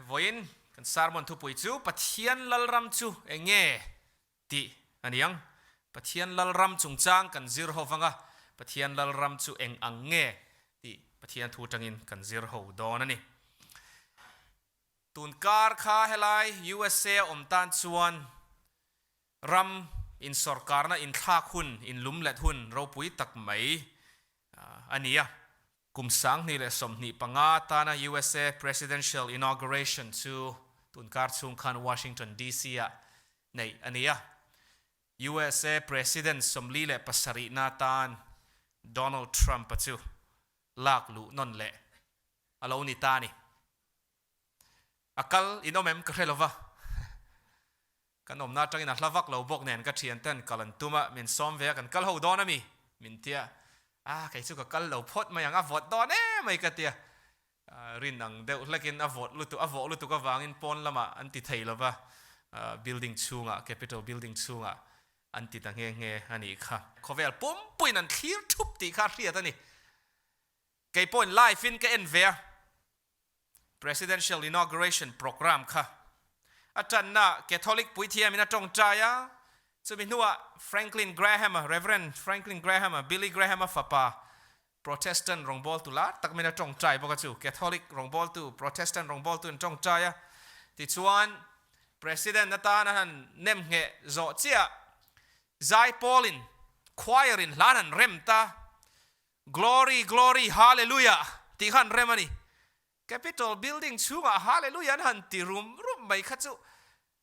Vawiin kan sermon thupui chu Pathian Lalram chu eng nge tih a ni ang. Pathian Lalram chungchang kan zir ho vang a, Pathian Lalram chu eng ang nge tih Pathian thu atangin kan zir ho dawn a ni. Tun kar kha helai USA a awm tan chuan ram insawrkarna inthlak hun, inlumlet hun ropui tak mai a ni a. Kum 2025 tana USA Presidential Inauguration chu tunkar chhung khan Washington DC-ah neih a ni a. USA President 47 na tan Donald Trump-a chu lak luh nawn leh a lo ni ta a ni. A kal in awm em ka hre lova. Kan awmna atangin a hla vak lo bawk nen ka thianten kal an tum a, min sawm ve a, kan kal ho dawn a mi? Min ti a, ah kei chu ka kal lo phawt mai ang, a vawt dawn em mai ka ti a, rin ang deuh hlekin a vawt lutuk, a vawh lutuk avangin pawn lamah an ti thei lova, building chhungah, Capitol building chhungah an ti ta nghe nghe a nih kha. Khawvel pumpuiin an thlir thup tih kha a hriat a ni. Kei pawhin live in ka en ve a, Presidential Inauguration Programme kha a tanna Catholic puithiamin a tawngtai a, chumi hnuah Franklin Graham-a, Rev. Franklin Graham-a, Billy Graham-a fapa, Protestant rawngbawltu lar tak min a tawngtai bawk a chu, Catholic rawngbawltu, Protestant rawngbawltu in tawngtai a, tichuan President atana han nemngheh zawh chiah Zaipawlin, Choir-in hlan an rem ta. Glory glory hallelujah tih kha an rem a ni. Capitol building chhungah hallelujah an han ti rum rum mai kha chu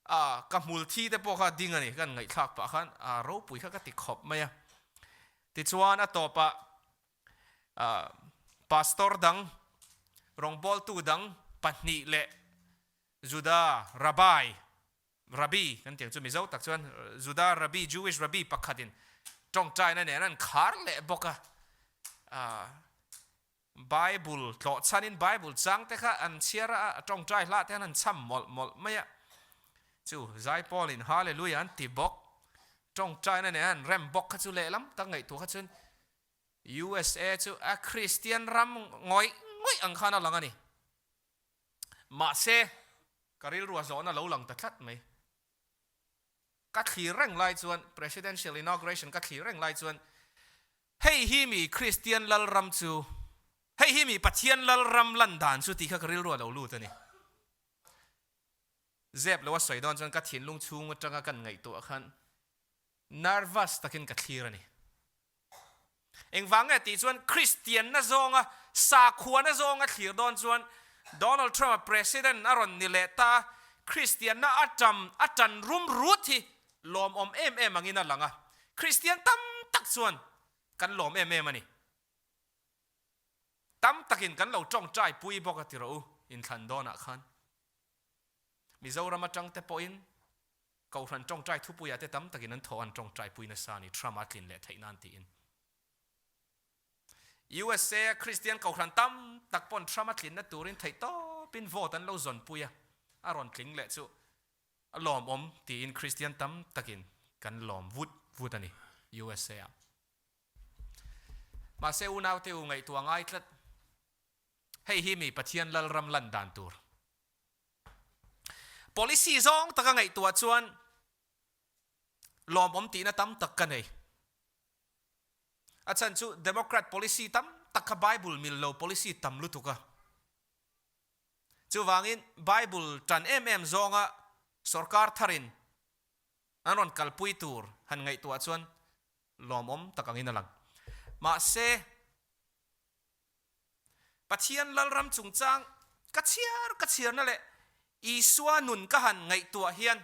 ah ka hmul thi te pawh kha ding a ni kan ngaihthlak pah khan ah ropui kha ka ti khawp mai a. Tichuan a tawpah ah pastor dang rawngbawltu dang pahnih leh Juda Rabbi Rabbi kan tih ang chu Mizo tak chuan Juda Rabbi, Jewish Rabbi pakhatin tawngtaina nen an khar leh bawk a. Bible tlawh chhanin Bible chang te kha an chhiar a, a tawngtai hlah te khan an chham mawlh mawlh mai a. Chu Zaipawlin Hallelujah an ti bawk. Tawngtaina nen an rem bawk kha chu lehlam tak ngaihtuah kha chuan USA chu a Kristian ram ngawih ngawih ang khan a lang a ni. Mahse, ka rilru a zawhna lo lang ta tlat mai. Ka thlir reng lai chuan, Presidential Inauguration ka thlir reng lai chuan, hei hi mi Kristian Lalram chu, hei hi mi Pathian Lalram lan dan chu tih kha ka rilru a lo lut a ni. Zep lo a sawi dawn chuan ka thinlung chhung atanga kan ngaihtuah khan nervous takin ka thlir a ni. Engvang nge tih chuan Kristianna zawnga, sakhuana zawnga thlir dawn chuan Donald Trump-a President a rawn ni leh ta a, Kristianna a tam a tan rum rut hi lawmawm em em angin a lang a, Kristian tam tak chuan kan lawm em em a ni. Tam takin kan lo tawngtai pui bawk a ti rawh u inthlan dawnah khan. Mizoram atang te pawhin Kohhran tawngtai thupuiah te tam takin an thaw an tawngtai pui nasa a ni, Trump a tlin leh theih nan tiin. USA a Kristian Kohhran tam tak pawn Trump a tlinna turin theih tawpin vote an lo zawn pui a, a rawn tling leh chu a lawmawm tiin Kristian tam takin kan lawm vut vut a ni USA ah. Mahse unaute u ngaihtuah ngai tlat, hei hi mi Pathian Lalram lan dan tur. Policy zawng taka ngaihtuah chuan lawmawm tihna tam tak ka nei. A chhan chu Democrat policy tam tak kha Bible mil lo policy tam lutuk a. Chuvangin Bible tan em em zawnga sorkar tharin an rawn kalpui tur han ngaihtuah chuan lawmawm tak angin a lang. Mahse. Pathian Lalram chungchang ka chhiar ka chhiarna leh Isua nun ka han ngaihtuah hian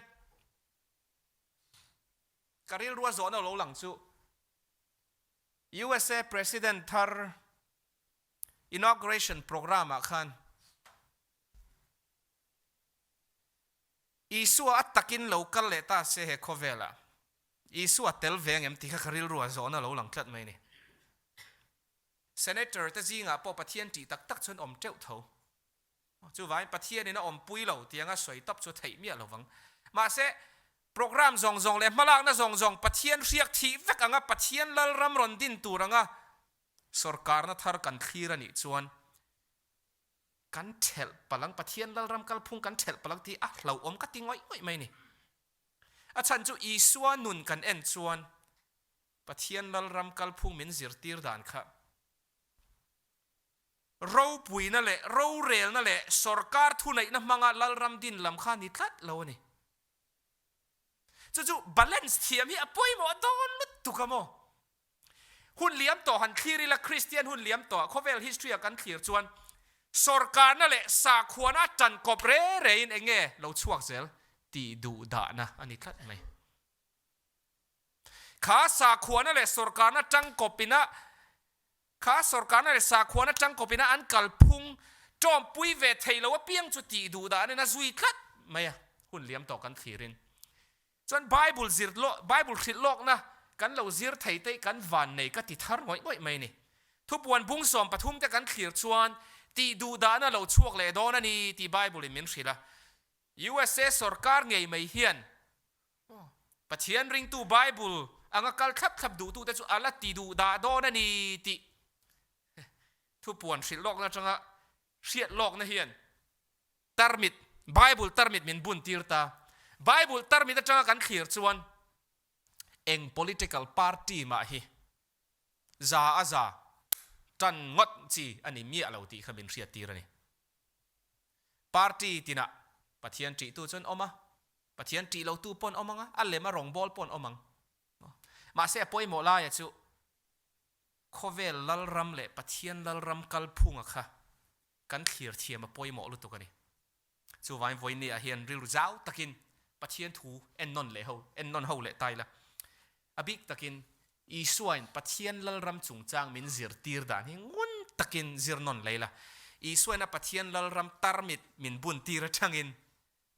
ka rilrua zawhna lo lang chu USA President thar inauguration programme ah khan Isua a takin lo kal leh ta se he khawvelah Isua tel ve angem tih kha ka rilrua zawhna lo lang tlat mai a ni. Senator te zingah pawh Pathian tih tak tak chuan awm teuh tho. Chuvangin Pathianin a awmpui lo tih anga sawi tawp chu theih miah lovang. Mahse, program zawng zawng leh hmalakna zawng zawng Pathian hriak thih vek anga Pathian Lalram rawn din tur anga sawrkarna thar kan thlir a nih chuan. Kan thelh palh ang, Pathian Lalram kalphung kan thelh palh ang tih a hlauhawm ka ti ngawih ngawih mai a ni. A chhan chu Isua nun kan en chuan Pathian Lalram kalphung min zirtir dan kha ropuina leh rorelna leh sorkar thuneihna hmanga Lalram din lam kha ni tlat lo a ni. Chu chu balance thiam hi a pawimawh dawn lutuk a maw? Hun liam tawh han thlir ila Kristian hun liam tawhah khawvel history-a kan thlir chuan sorkarna leh sakhuana a tan kawp re rein eng nge lo chhuak zel tih duh dahna a ni tlat mai. Kha sakhuana leh sorkarna tangkawpina kha sorkarna leh sakhuana tangkawpina an kalphung tawmpui ve thei lo apiang chu tih duh dahna in a zui tlat mai a, hun liam tawh kan thlirin. Chuan Bible zir Bible hrilh lawkna kan lo zir thei te kan van nei ka ti thar ngawih ngawih mai a ni. Thupuan bung 13 te kan thlir chuan tih duh dahna lo chhuak leh dawn a ni tih Bible in min hrilh a. USA sorkar ngei mai hian Pathian ringtu Bible anga kal thlap thlap duhtute chu a la ti duh dah dawn a ni tih thupuan hrilh lawkna atanga hriat lawkna hian Tarmit, Bible tarmit min bun tir ta. Bible tarmit atanga kan thlir chuan eng political party mah hi za a za tan ngawt chi a ni miah lo tih kha min hriat tir a ni. Party tinah Pathian ṭihtu chuan awm a, Pathian ṭih lotu pawh an awm ang a, a lem a rawngbâwl pawh an awm ang. Mahse a pawimawh laia chu khawvel lalram leh Pathian lalram kalphunga kha kan thlir thiam a pawimawh lutuk a ni. Chuvangin vawiinniah hian rilru zau takin Pathian thu ennawn leh ho, ennawn ho leh ta ila. A bik takin Isuain Pathian Lalram chungchang min zirtir dan hi ngun takin zirnawn leh ila. Isuain a Pathian Lalram tarmit min buntir atangin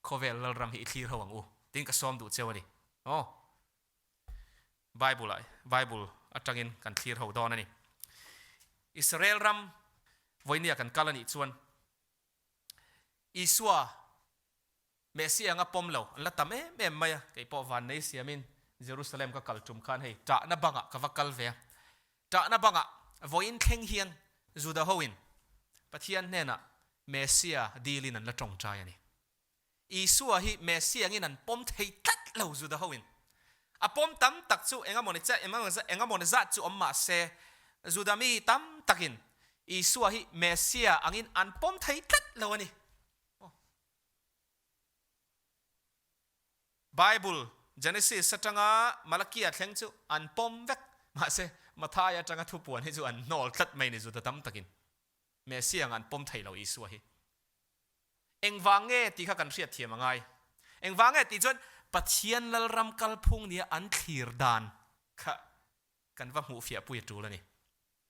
khawvel Lalram hi i thlir ho ang u tiin ka sawm duh cheu a ni. Aw. Bible ah Bible atangin kan thlir ho dawn a ni. Israel ram vawinia kan kal a nih chuan Isua Messi anga pawm lo an la tam em em mai a, kei pawh vannei siamin Jerusalem ka kal tum khan hei tahna bangah ka va kal ve a, tahna bangah vawiin thleng hian Juda hoin Pathian hnenah Messia dilin an la tawngtai a ni. Isua hi Messi angin an pawm thei tlat lo Juda hoin. A pawm tam tak chu engamawni chiah engamawni zat chu awm mah se, Juda mi tam takin Isua hi Messia angin an pawm thei tlat lo a ni. Bible, Genesis atanga Malakia thleng chu an pawm vek, mahse Matthai atanga thupuan hi chu an hnawl tlat mai ni Juda tam takin. Messia ang an pawm thei lo Isua hi. Engvang nge tih kha kan hriat thiam a ngai. Engvang nge tih chuan Pathian Lalram kalphung nia an thlir dan kha kan va hmuh fiah pui a tul a ni.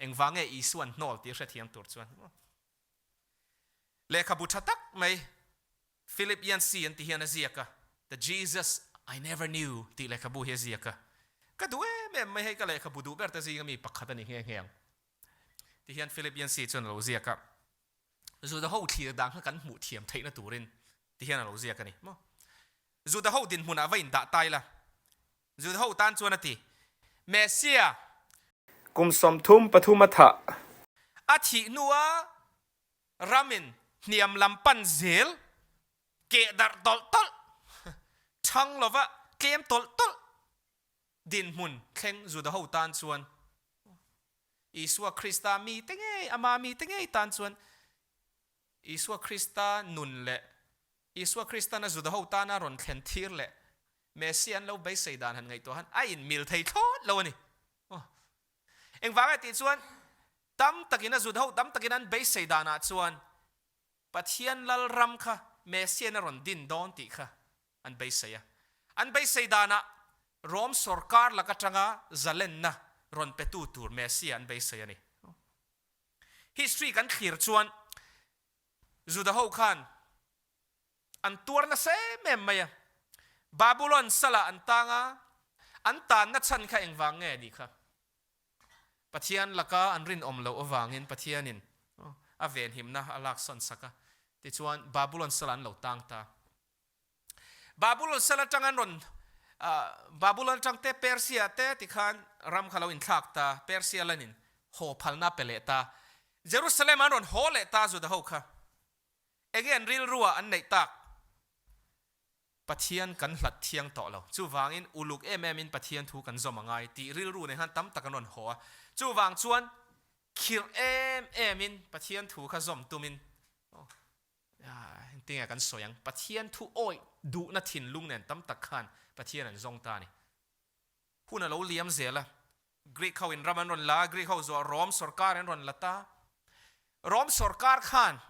Engvang nge Isua'n hnawl tih hrethiam tur chuan lehkhabu tha tak mai Philip Yancey an ti hian a ziak a, The Jesus I Never Knew tih lehkhabu hi a ziak a. Ka duh em em mai hei ka lehkhabu duh ber te zinga mi pakhat a ni nghe nghe ang. Ti hian Philip Yancey chuan a lo ziak a. Juda ho thlir dan kha kan hmuh thiam theihna turin ti hian a lo ziak a ni maw. Juda ho dinhmunah va indah ta ila, Juda ho tan chuan a ti, Messia! Kum 33 a thah. A thih hnua ramin hniam lam pan zel, keh darh tawlh tawlh, chhang lova tlem tawlh tawlh dinhmun thleng Juda ho tan chuan Isua Krista mite ngei, ama mite ngei tan chuan Isua Krista nun leh Isua Kristan a Judaho tana rawn thlen thir leh Messia an lo beisei dan han ngaihtuah han a inmil thei thlawt lo a ni. Engvang e tih chuan tam takin a Judaho tam takin an beisei danah chuan Pathian Lalram kha Messian a rawn din dawn tih kha an beisei a. An beisei danah Rom sorkar lak atanga zalenna rawn petu tur Messia an beisei a ni. History kan thlir chuan Juda ho khan an tuar nasa em em mai a. Babulon salah an tang a, an tanna chhan kha engvang nge nih kha? Pathian laka an rinawm loh avangin Pathianin a venhimna a laksawn sak a, tichuan Babulon salah an lo tang ta. Babulon sal atang an rawn Babulon atang te Persia te tikhan ram kha lo inthlak ta, Persia lanin haw phalna pe leh ta. Jerusalem an rawn haw leh ta Juda ho kha. Enge an rilrua an neih tak? Pathian kan hlat thiang tawh lo. Chuvangin uluk em em in Pathian thu kan zawm a ngai tih rilru nen khan tam tak an rawn haw a. Chuvang chuan khirh em em in Pathian thu kha zawm tumin engtinge kan sawi ang, Pathian thu awih duhna thinlung nen tam tak khan Pathian an zawng ta a ni. Hun a lo liam zel a, Greek ho in ram an rawn la a, Greek ho zuah Rom sorkar an rawn la ta. Rom sorkar khan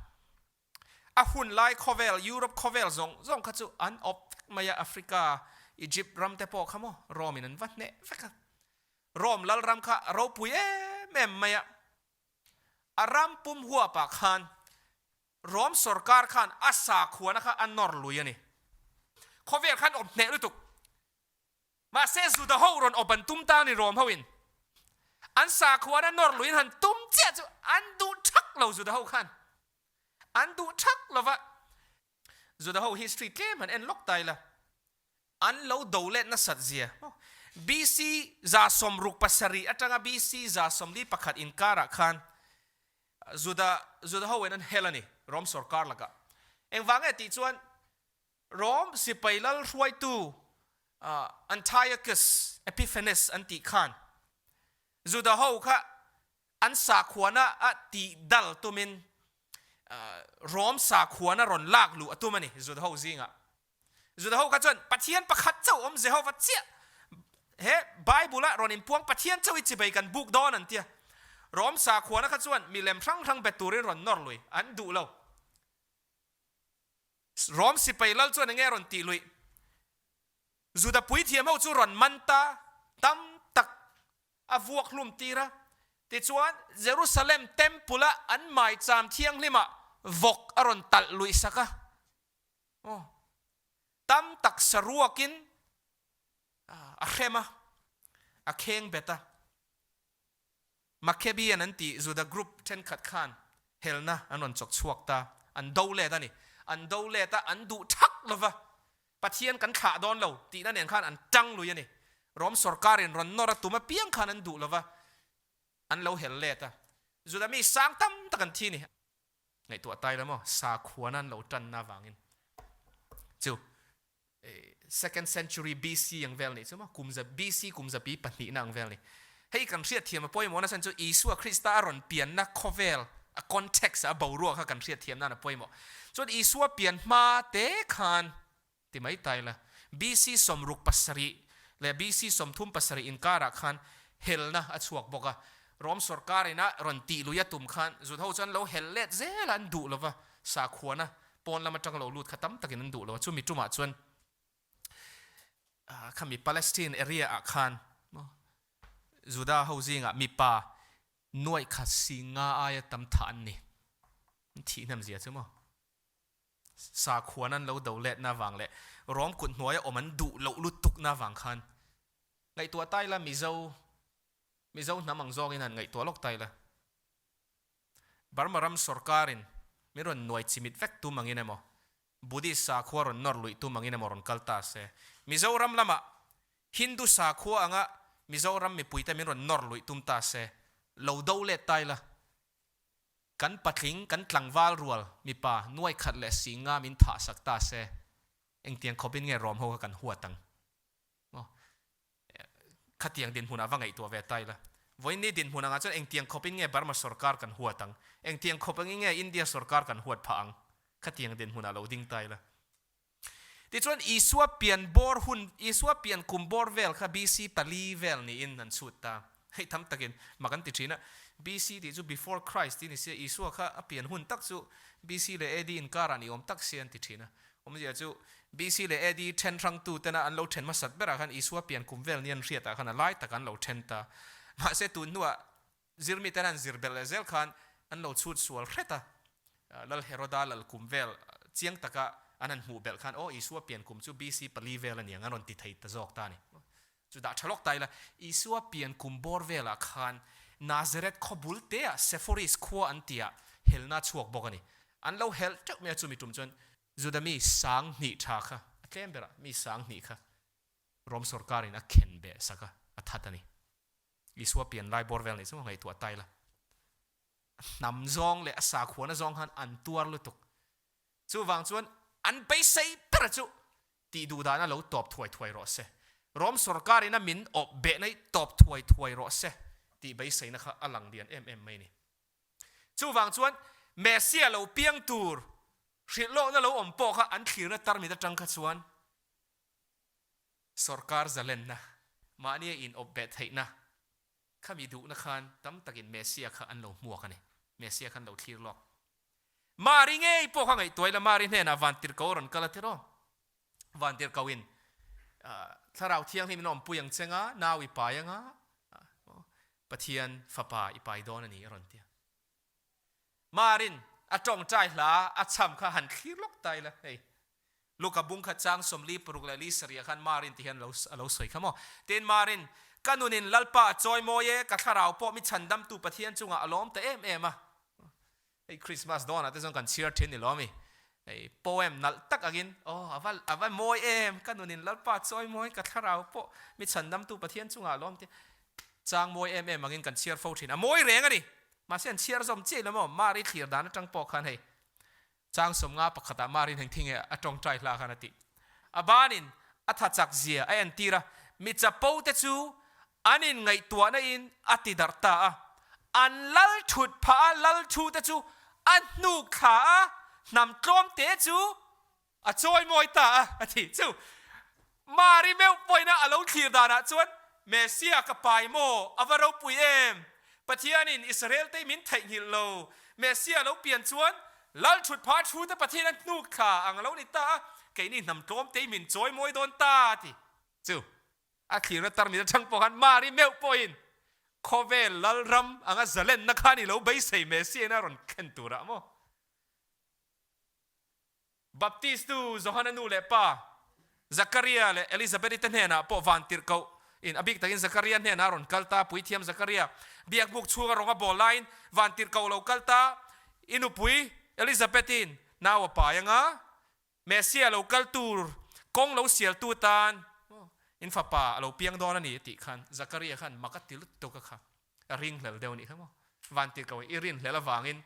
a hun lai khawvel, Europe khawvel zawng zawng kha chu an awp vek mai a, Africa, Egypt ram te pawh kha maw Rome in an va hneh vek a. Rome lal ram kha a ropui em em mai a, a ram pum huapah khan Rome sorkar khan a sakhuana kha a nawr lui a ni. Khawvel khan awp hneh lutuk. Mahse Juda ho rawn awp an tum ta a ni Rome ho in. An sakhuana nawr luiin han tum chiah chu an duh thak lo Juda ho khan. An duh thak lo va. Juda ho history tlem han en lawk ta ila. An lo do let nasat zia. BC 67 atanga BC 71 inkarah khan Juda Juda ho in an hel a ni Rome sorkar lakah. Engvang nge tih chuan Rom sipai lal hruaitu Antiochus Epiphanes an tih khan Juda ho kha an sakhuana a tih dal tumin Rom sakhuana rawn lak luh a tum a ni Juda ho zingah. Juda ho kha chuan Pathian pakhat chauh awm Jehova chiah he Bible a rawn inpuang Pathian chauh i chibei kan buk dawn an tia. Rom sakhuana kha chuan milem hrang hrang bet turin rawn nawr lui an duh lo. Rom sipai lal chuan enge a rawn tih luih? Juda puithiam ho chu rawn man ta tam tak a vuak hlum tir a. Tichuan, Jerusalem Temple-a an maicham thianghlimah vawk a rawn talh luih sak a. Aw, tam tak saruakin a hrem a, a kheng bet a. Maccabean an tih Juda group thenkhat khan helna an rawn chawk chhuak ta, an do let a ni. An do let a, an duh thak lo va, Pathian kan thlah dawn lo tihna nen khan an tang lui a ni. Rom sorkarin rawn nawr a tum apiang khan an duh lo va, an lo hel let a. Juda mi sang tam tak an thi a ni. Ngaihtuah tai la maw, sakhuana an lo tanna avangin chu second century BC ang vel nih chu maw, kum za BC kum zapi pahnihna ang vel ni. Hei kan hriatthiam a pawimawh nasa chu Isua Krista a rawn pianna khawvel a context a boruak kha kan hriatthiam nan a pawimawh. Chuan Isua pian hma te khan Ti mai ta ila, BC 67 leh BC 37 inkarah khan helna a chhuak bawk a. Rom sorkar ina rawn tih lui a tum khan Zut ho chuan lo hel let zel a, an duh lo va, sakhuana pawn lam atanga lo lut kha tam takin an duh lo a. Chumi tumah chuan khami Palestine area ah khan Juda ho zingah mipa nuaih kha singa aia tam thah an ni. An thih hnem zia chu maw? Sakhuan an lo do letna avang leh Rom kut hnuaia awm an duh loh lutukna avang khan ngaihtuah ta ila Mizo Mizo hnam ang zawngin han ngaihtuah lawk ta ila Burma ram sorkarin min rawn nuai chimit vek tum angin emaw Buddhist sakhua rawn nawr luih tum angin emaw rawn kal ta se Mizoram lamah Hindu sakhua anga Mizoram mipuite min rawn nawr luih tum ta se lo do let ta ila Kan patling, kan tlangval rual mipa nuai khat leh si nga min thah sak ta se, engtiang khawpin nge rawm ho kha kan huat ang? Maw? Khatiang dinhmunah va ngaihtuah ve ta ila. Vawiinni dinhmun angah chuan engtiang khawpin nge Burma sorkar kan huat ang? Engtiang khawp angin nge India sorkar kan huat phah ang? Khatiang dinhmunah lo ding ta ila. Tichuan Isua pian bawr hun, Isua pian kum bawr vel kha BC pali vel niin an chhut ta. Hei tam takin mak an ti thin a, BC tih chu Before Christ tih ni sia, Isua kha a pian hun tak chu BC leh AD inkarah ni awm tak sia an ti thin a. Awmzia chu BC leh AD then hrangtu tena an lo then hmasat berah khan Isua pian kum vel ni an hriatah khan a lai tak an lo then ta. Mahse tun hnuah Zirmi ten an zir belh leh zel khan an lo chhut sual hret a, Lal Heroda lal kum vel chiang taka an han hmuh belh khan aw Isua pian kum chu BC pali vel a ni ang an rawn ti thei ta zawk ta a ni. Chu dah tha lawk ta ila, Isua pian kum bawr velah khan Nazareth khaw bul teah Sepphoris khua an tiah helna a chhuak bawk a ni. An lo helh teuh mai a chumi tum chuan Juda mi 2000 tha kha a tlem berah mi 2000 kha Rom sorkarin a khen beh sak a, a that a ni. Isua pian lai bawr vel nih chu ngaihtuah ta ila. Hnam zawng leh a sakhuana zawng khan an tuar lutuk. Chuvang chuan an beisei ber chu tih duh dana lo tawp thuai thuai rawh se, Rom sorkarin a min awp behna hi tawp thuai thuai rawh se tih beiseina kha a lang lian em em mai a ni. Chuvang chuan Messia lo piang tur hrilhlawkna lo awm pawh kha an thlirna tarmit atang kha chuan sorkar zalenna, mahnia in awp beh theihna khami duhna khan tam takin Messia kha an lo hmuak a ni. Messia kha an lo thlir lawk. Mari ngei pawh kha ngaihtuah ila Mari hnenah Vantirhko a rawn kal a ti rawh. Vantirhko in Thlarau Thianghlim in a awmpui ang che nga, nau i pai anga, Pathian fapa i pai dawn a ni a rawn ti a. Marin a tawngtai hla a cham kha han thlir lawk ta ila hei. Luka bung khat chang 46 leh 30 ah khan Marin ti hian a lo sawi kha maw. Tin Marin, Ka nunin Lalpa a chawi mawi e, ka thlarau pawh mi chhandamtu Pathian chungah a lawm ta em em a. Hei Christmas dawnah te chuan kan chhiar thin ni lawm i. Hei poem nalh tak angin aw a va a va mawi em, ka nunin Lalpa chawi mawi ka thlarau pawh mi chhandamtu Pathian chungah a lawm ti chang mawi em em angin kan chhiar fo thin. A mawi reng a ni. Mahse an chhiar zawm chiah lo maw? Mari thlir dan atang pawh khan hei chang 51 ah Marin heng thing e a tawngtai hla khan a tih. A banin a tha chak zia a entir a, mi chapo te chu an in ngaihtuahna in a ti darh ta a, an lal thut phah a, lal thu te chu a hnuk thla a, hnam tlawm te chu a chawi mawi ta a, a ti. Chu Mari meuh pawina a lo thlir danah chuan, Messia ka pai maw? A va ropui em! Pathianin Israel te min theihnghilh lo. Messia lo pian chuan Lal thut phah thu te Pathian a hnuk thla ang a lo ni ta a, keini hnam tlawm te min chawi mawi dawn ta, a ti. Chu a thlirna tarmit atang pawh khan Mari meuh pawhin khawvel Lalram anga zalenna khan i lo beisei Messia in a rawn thlen turah maw? Baptistu Johana nu leh pa Zakaria leh Elizabeth-i te hnenah pawh vantirhkoh in a bik takin Zakaria hnenah a rawn kal ta. Puithiam Zakaria biakbuk chhunga rawng a bawl laiin vantirhkoh lo kal ta. I nupui Elizabeth-i'n nau a pai anga Messia lo kal tur kawng lo sialtu tan in fapa a lo piang dawn a ni a tih khan Zakaria khan mak a ti lutuk a kha. A ringhlel deuh a nih kha maw? Vantirhkoh in i rinhlel avangin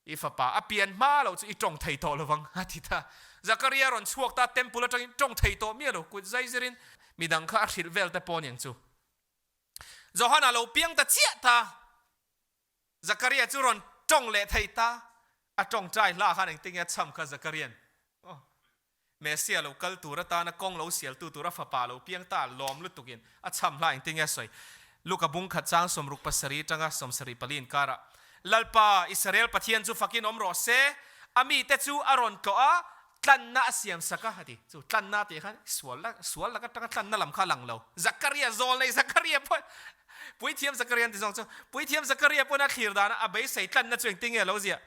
I fapa a pian hma loh chu i tawng thei tawh lovang, a ti ta. Zakaria rawn chhuak ta, temple atangin tawng thei tawh miah lo, kut zai zirin midang kha a hrilh vel te pawh aniang chu. Johana lo piang ta chiah ta, Zakaria chu rawn tawng leh thei ta, a tawngtai hla khan engtin nge a chham kha Zakarian? Aw. Messia lo kal tur atana kawng lo sialtu tura fapa lo piang ta lawm lutukin a chham hla engtin nge a sawi? Luka bung khat chang 67 atanga 74 inkarah, Lalpa, Israel Pathian chu fakin awm rawh se, a mite chu a rawn tlawh a, tlanna a siam sak a, a ti. Chu tlanna tih khan sual la, sual lak atanga tlanna lam kha a lang lo. Zakaria zawl nei Zakaria pawh, Puithiam Zakaria an ti zawng chu, Puithiam Zakaria pawhin a thlir dana a beisei tlanna chu engtin nge a lo ziah?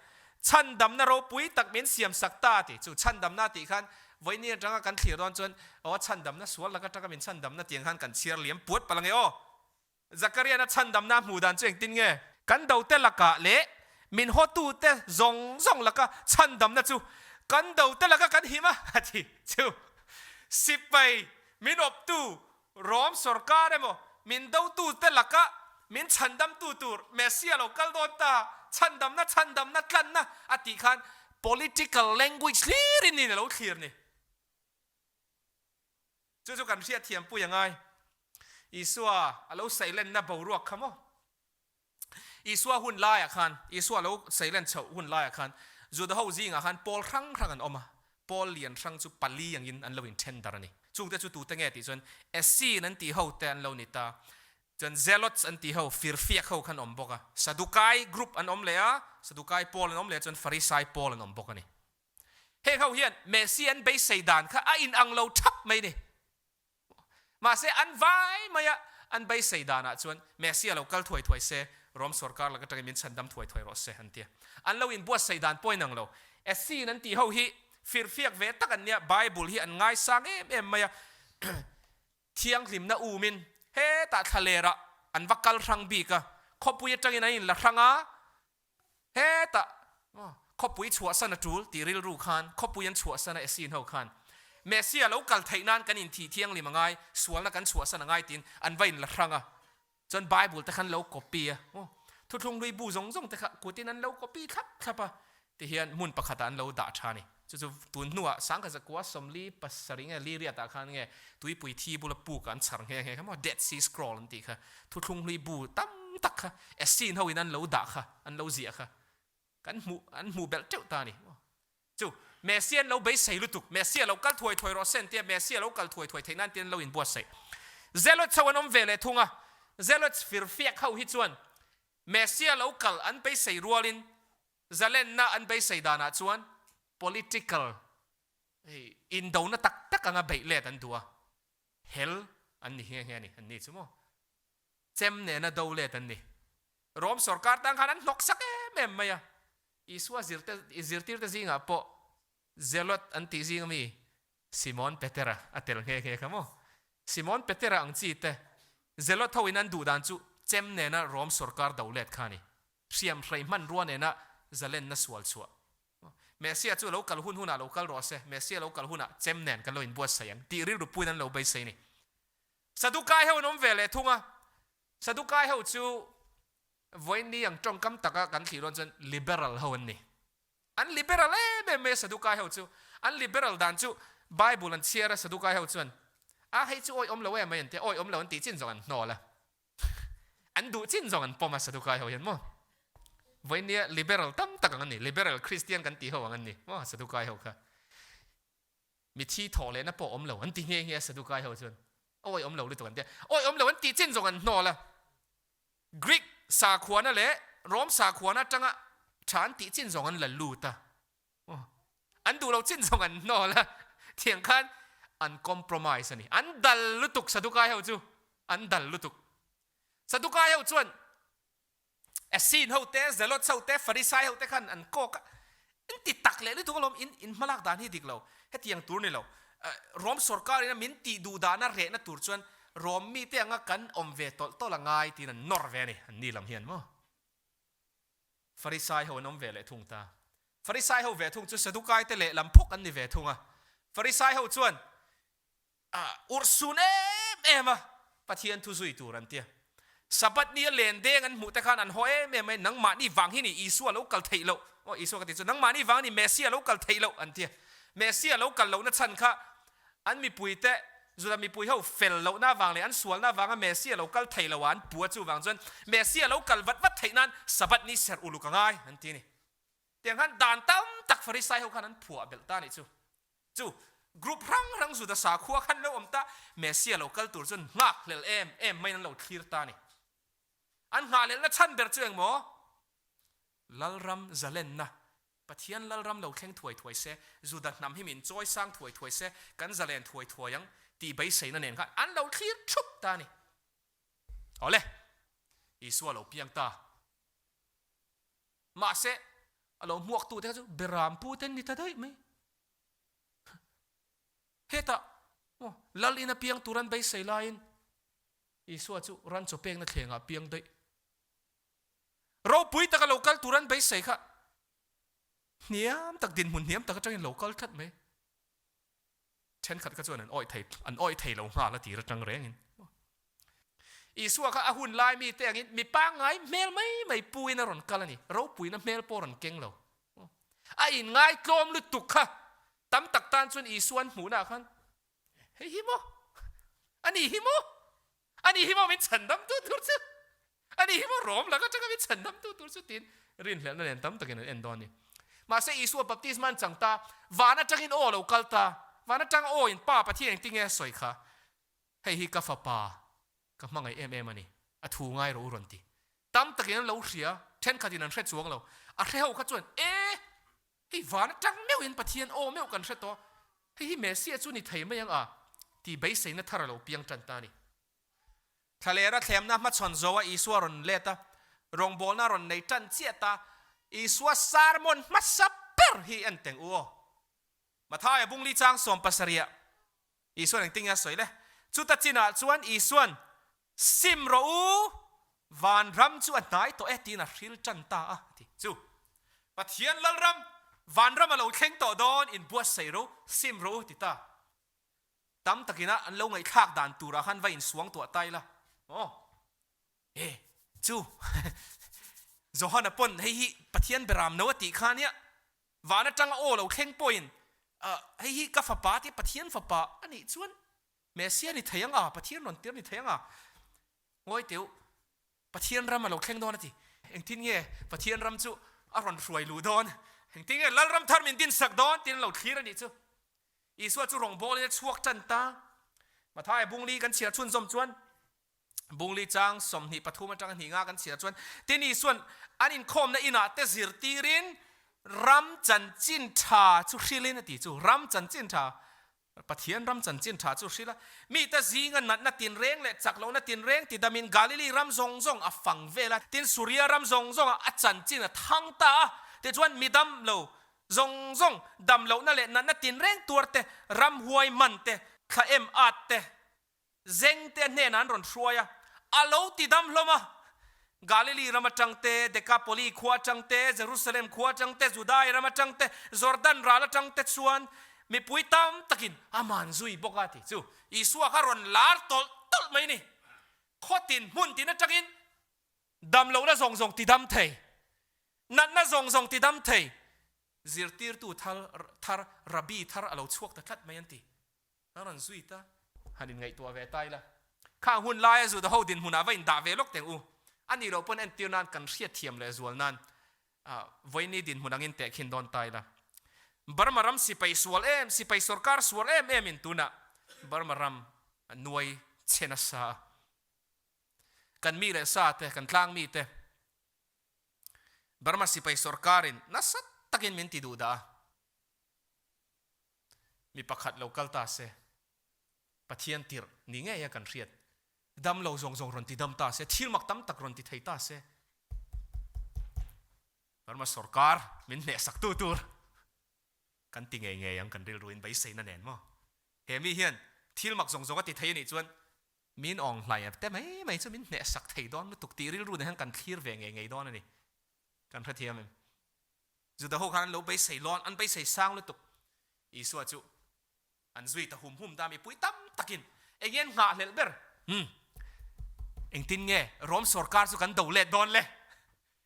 Chhandamna ropui tak min siam sak ta tih chu chhandamna tih khan vawiini atanga kan thlir dawn chuan aw chhandamna sual lak atanga min chhandamna tiang khan kan chhiar liam puat palh ange aw. Zakariana chhandamna hmuh dan chu engtin nge? Kan dote lakah leh min hawtute zawng zawng laka chhandamna chu kan dote laka kan him a a ti chu. Sipai min awptu Rom sorkar emaw min dotute laka min chhandamtu tur Messia lo kal dawn ta, chhandamna chhandamna tlanna a tih khan political language hlirin niin a lo thlir ni. Chu chu kan hriatthiampui a ngai. Isua a lo sailenna boruak kha maw? Isua hun laiah khan, Isua lo seilen chhoh hun laiah khan Juda ho zingah khan pawl hrang hrang an awm a, pawl lian hrang chu pali angin an lo inthen dar a ni. Chungte chu tute nge tih chuan Essene an tih ho te an lo ni ta, chuan Zealots an tih ho, firfiak ho khan awm bawk a, Sadukai group an awm leh a, Sadukai pawl an awm leh a, chuan Farisai pawl an awm bawk a ni. Heng ho hian Messia an beisei dan kha a inang lo thap mai a ni. Mahse, an vai mai a, an beisei danah chuan Messia lo kal thuai thuai se, Rom sorkar lak atangin min chhandam thuai thuai rawh se, an ti a. An lo inbuatsaih dan pawh inang lo. Essene an tih ho hi firfiak ve tak an nia, Bible hi an ngaisang em em mai a, thianghlimna umin hetah thlalerah an va kal hrang bik a, khawpui atangin an inla hrang a, Hetah khawpui chhuahsan a tul tih rilru khan khawpui an chhuahsan a Essene ho khan Messia lo kal theih nan kan inthih thianghlim a ngai, sualna kan chhuahsan a ngai tiin an va inla hrang a. Chuan Bible te khan lo copy a, thuthlung hlui bu zawng zawng te kha kutin an lo copy thlap thlap a, tihian hmun pakhatah an lo dah tha a ni. Chu chu tun hnuah sangkhat zakua 47 nge li riatah khan nge tuipui thi bula puk an chhar nghe nghe kha maw Dead Sea Scroll an tih kha thuthlung hlui bu tam tak kha Essene ho in an lo dah kha an lo ziah kha kan hmuh an hmuh belh teuh ta a ni maw. Chu Messi an lo beisei lutuk Messi a lo kal thuai thuai rawh se an tia Messi a lo kal thuai thuai theih nan tiin an lo inbuatsaih. Zealots ho an awm ve leh thung a Zealots firfiak ho hi chuan Messi a lo kal an beisei rualin Zalenna an beisei danah chuan political indona tak tak anga beih let an duh a, hel an ni nghe nghe a ni, an ni chu maw? Chem nena do let an ni. Rom sorkar tan khan an hnawk sak em em mai a, Isua zirte zirtirte zingah pawh Zealot an tih zing ami Simon Petera a tel nghe nghe kha maw? Simon Petera ang chi te Zealot ho in an duh dan chu chem nena Rom sorkar do let kha a ni. Hriamhrei hmanrua nena zalenna sual chhuah. Messia chu lo kal hun hunah lo kal rawh se, Messia lo kal hunah chem nen kan lo inbuatsaih ang tih rilru puiin an lo beisei a ni. Sadukai ho an awm ve leh thung a, Sadukai ho chu vawiin ang tawngkam taka kan thlir dawn chuan liberal ho an ni. An liberal em em mai a Sadukai ho chu. An liberal dan chu Bible an chhiar a Sadukai ho chuan a hei chu awih awm lo em mai an ti a, awih awm lo an tih chin zawng an hnawl a. An duh chin zawng an pawm a Sadukai ho hian maw? Vawinia liberal tam tak ang an ni, liberal Christian kan tih ho ang an ni maw Sadukai ho kha. Mithi thawh lehna pawh awm lo an ti nghe nghe a Sadukai ho chuan. Awi awm lo lutuk an ti a. Awi awm lo an tih chin zawng an hnawl a. Greek sakhuana leh Rom sakhuana atanga tha an tih chin zawng an la lut a. An duh lo chin zawng an hnawl a, tiang khan an compromise a ni. An dal lutuk Sadukai ho chu, an dal lutuk. Sadukai ho chuan Essene ho te, Zealots ho te, Pharisai ho te khan an kawk a, in ti tak leh lutuk alawm, in in hmalak dan hi dik lo, hetiang tur ni lo. Rom sorkar ina min tih duh dana rehna tur chuan Rom mite anga kan awm ve tawlh tawlh a ngai tiin an nawr ve a ni, an ni lam hian maw. Farisai ho an awm ve leh thung ta. Farisai ho ve thung chu Sadukai te lehlam phawk an ni ve thung a. Farisai ho chuan urhsun em em a Pathian thu zui tur an tia. Sabbath ni a len deng an hmuh te khan an haw em em mai, nangmahni vang hi ni Isua lo kal theih loh, aw Isua ka ti chu, nangmahni vang ni Messia lo kal theih loh an tia. Messia lo kal lohna chhan kha An mipuite, Juda mipui ho fel lohna avang leh an sualna avanga Messia lo kal thei lo a an pu a, chuvang chuan Messia lo kal vat vat theih nan Sabbath ni serh uluk a ngai an ti a ni. Tiang khan dan tam tak Farisai ho khan an phuah belh ta a nih chu. Chu group hrang hrang Juda sakhua khan lo awm ta, Messia lo kal tur chuan nghak hlel em em maiin an lo thlir ta a ni. An nghahhlelhna chhan ber chu engmaw? Lalram zalenna Pathian Lalram lo thleng thuai thuai se, Juda hnam hi min chawi sang thuai thuai se, kan zalen thuai thuai ang tih beiseina nen khan an lo thlir thup ta a ni. Awle, Isua lo piang ta. Mahse, a lo hmuaktute kha chu Berampu te an ni ta daih mai. Hetah, maw, Lal ina piang tur an beisei laiin Isua chu ran chaw pekna thlengah piang daih. Ropui taka lo kal tur an beisei kha hniam tak dinhmun hniam tak atangin lo kal tlat mai. Thenkhat kha chuan an awih thei an awih thei lo nghal a tir atang rengin. Isua kha a hun lai mi te angin mi pangngai hmel mai mai puin a rawn kal a ni. Ropuina hmel pawh a rawn keng lo. A inngai tlawm lutuk kha tam tak tan chuan Isua an hmuhnaah khan hei hi maw? Ani hi maw? Ani hi maw min chhandamtu tur chu? Ani hi maw Rom laka atanga min chhandamtu tur chu? tiin rinhlelhna nen tam takin an en dawn a ni. Mahse Isua baptisma an chang ta, van atangin aw a lo kal ta, van atanga aw in Pa Pathian engtinge a sawi kha? Hei hi ka fapa, ka hmangaih em em a ni, a thu ngai rawh u rawn ti. Tam takin an lo hria, thenkhatin an hre chuang lo. A hre ho kha chuan, E! Hei van atang meuhin Pathian aw meuh kan hre tawh, hei hi Messiah chu ni thei mai ang a, tih beiseina thar a lo piang tan ta a ni. Thlalera thlemna hmachhawn zo a Isua rawn let a, rawngbawlna rawn nei tan chiah ta, Isua sermon hmasa ber hi en teng u aw. Mathaia bungli chang 70 ah Isuan engtin nge a sawi le? Chuta chinah chuan Isuan, Sim rawh u, vanram chu a hnai tawh e tiin a hril tan ta a, a ti. Chu Pathian Lalram, vanram a lo thleng tawh dawn, inbuatsaih rawh u, sim rawh u, ti ta. Tam takina an lo ngaihthlak dan turah khan va insuang tuah ta ila. Aw, e, chu Johana pawn hei hi Pathian beram no a tih kha nia, van atanga aw lo thleng pawhin. Hei hi ka fapa tih Pathian fapa a nih chuan Messia ni thei ang a, Pathian rawn tir ni thei ang a. Ngawi teuh, Pathian ram a lo thleng dawn a ti. Engtin nge Pathian ram chu a rawn hruai luh dawn? Engtin nge Lalram thar min dinsak dawn? Tiin an lo thlir a nih chu. Isua chu rawngbawlin a chhuak tan ta. Mathaia Bungli kan chhiar chhunzawm chuan Bungli chang 23 atanga hnih nga kan chhiar chuan tin Isuan an inkhawmna inah te zirtirin ram chanchin tha chu hrilin a ti chu. Ram chanchin tha Pathian ram chanchin tha chu hrilh a, mite zinga natna tinreng leh chak lohna tinreng tidamin Galili ram zawng zawng a fang vel a, tin Suria ram zawng zawngah a chanchin a thang ta a. Tichuan mi dam lo zawng zawng, dam lohna leh natna tinreng tuar te, ramhuai man te, thla em at te, Zeng te hnenah an rawn hruai a, a lo ti dam hlawm a. Galili ram atang te, Dekapoli khua atang te, Jerusalem khua atang te, Judai ram atang te, Jordan ral atang te chuan mipui tam takin a man zui bawk a tih chu Isua kha rawn lar tawlh tawlh mai ni. Khawtin hmun tin atangin dam lohna zawng zawng ti dam thei, natna zawng zawng ti dam thei, zirtirtu thar, rabbi thar a lo chhuak ta tlat mai an ti. A rawn zui ta. Han inngaihtuah ve ta ila. Khang hun laia Juda ho dinhmunah va indah ve lawk teng u. A nih loh pawn entir nan kan hriatthiam leh zual nan vawiini dinhmun angin tehkhin dawn ta ila. Burma ram sipai sual em, sipai sorkar sual em em in tunah Burma ram a nuai che nasa a. Kan mi leh sa te, kan tlang mi te Burma sipai sorkarin nasa takin min ti duh dah a. Mi pakhat lo kal ta se, Pathian tirh ni ngei a kan hriat. Dam lo zawng zawng rawn ti dam ta se, thil mak tam tak rawn ti thei ta se, Burma sorkar min hnehsak tu tur kan ti ngei ngei ang kan rilruin beiseina nen maw? He mi hian thil mak zawng zawng a ti thei a nih chuan min awng hlai te mai mai chu min hnehsak thei dawn lutuk tih rilru nen hian kan thlir ve ngei ngei dawn a ni. Kan hrethiam em? Juda ho khan an lo beisei lawn, an beisei sang lutuk. Isua chu an zui ta hum hum ta, mipui tam takin eng nge an nghahhlelh ber? Umm, engtin nge Rom sorkar chu kan do let dawn le?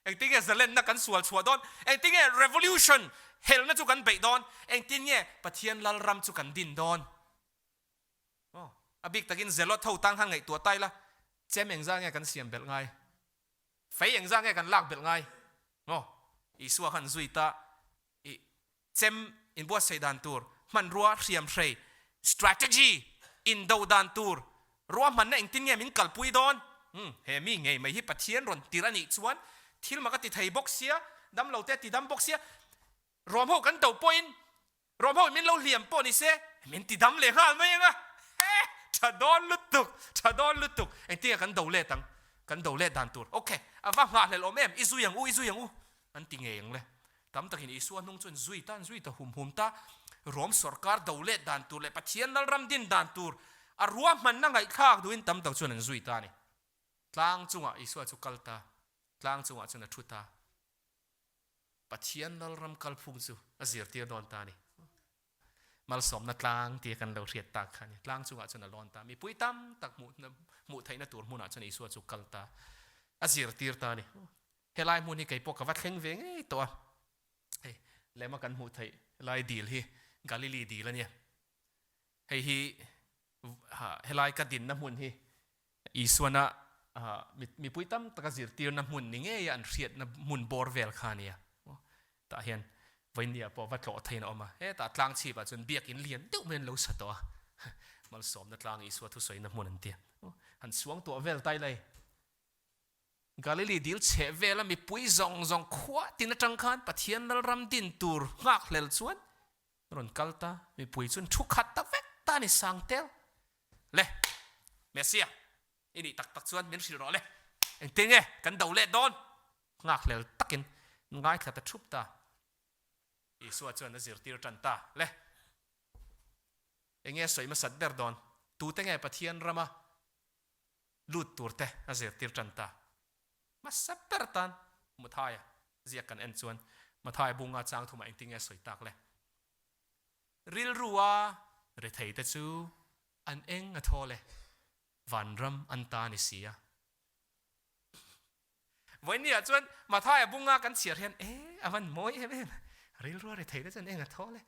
Engtin nge zalenna kan sual chhuah dawn? Engtin nge revolution helna chu kan beih dawn? Engtin nge Pathian Lalram chu kan din dawn? Aw, a bik takin Zelot ho tan khan ngaihtuah ta ila, chem engzah nge kan siam belh ngai? Fei engzah nge kan lak belh ngai? Maw? Isua khan zui ta i chem inbuatsaih dan tur, hmanrua hriam hrei, strategy, indo dan tur, ruahmanna engtin nge min kalpui dawn? Umm, he mi ngei mai hi Pathian rawn tir a nih chuan thil mak a ti thei bawk sia, damlo te a ti dam bawk sia, Rom ho kan do pawhin Rom ho in min lo hliam pawh ni se min ti dam leh nghal mai ang a, he tha dawn lutuk, tha dawn lutuk, engtin nge kan do let ang, kan do let dan tur, ok, a va nghahhlelh awm em, i zui ang u, i zui ang u, an ti ngei ang le. Tam takin Isua hnung chuan zui ta, an zui ta hum hum ta, Rom sawrkar do let dan tur leh Pathian Lalram din dan tur a ruahmanna ngaihthlak duhin tam tak chuan an zui ta a ni. Tlang chungah Isua chu kal ta, tlang chungah chuan a thu ta. Pathian Lalram kalphung chu a zirtir dawn ta a ni. Malsawmna tlang tia kan lo hriat tak kha a ni. Tlang chungah chuan a lawn ta. Mipui tam tak hmuh theihna tur hmunah chuan Isua chu kal ta, a zirtir ta a ni. Helai hmun hi kei pawh ka va thleng ve ngei tawh a. Hei lema kan hmuh theih lai dil hi Galili dil a nia. Hei hi helai ka dinna hmun hi Isuana mipui tam taka zirtirna hmun ni ngeia an hriatna hmun bawr vel kha a nia. Tah hian Vainia pawh va tlawh theiin a awm a, hetah tlang chhipah chuan biakin lian deuh mai an lo sa tawh a, malsawmna tlang Isua thusawina hmun an ti a. Han suang tuah vel tai lai. Galili dil chheh vela mipui zawng zawng khua tin atang khan Pathian Lalram din tur nghakhlel chuan rawn kal ta, mipui chuan thu khat ta vek ta a ni sang tel. Le, Messia, i nih tak tak chuan min hrilh rawh le, engtin nge kan do leh dawn? Nghakhlel takin ngaithla ta thup ta. Isua chuan a zirtir tan ta le. Enge sawi hmasat ber dawn? Tute nge Pathian rama lut tur te a zirtir tan ta. Hmasa ber tan Mathaia ziak kan en chuan Mathaia bunga chang thumah engtin nge a sawi tak le? Rilrua rethei te chu an eng a thawl e, vanram an ta ni si a. Vawinia chuan Mathaia bunga kan chhiar hian e a van mawi em em, rilrua rethei te chu an eng a thawl e.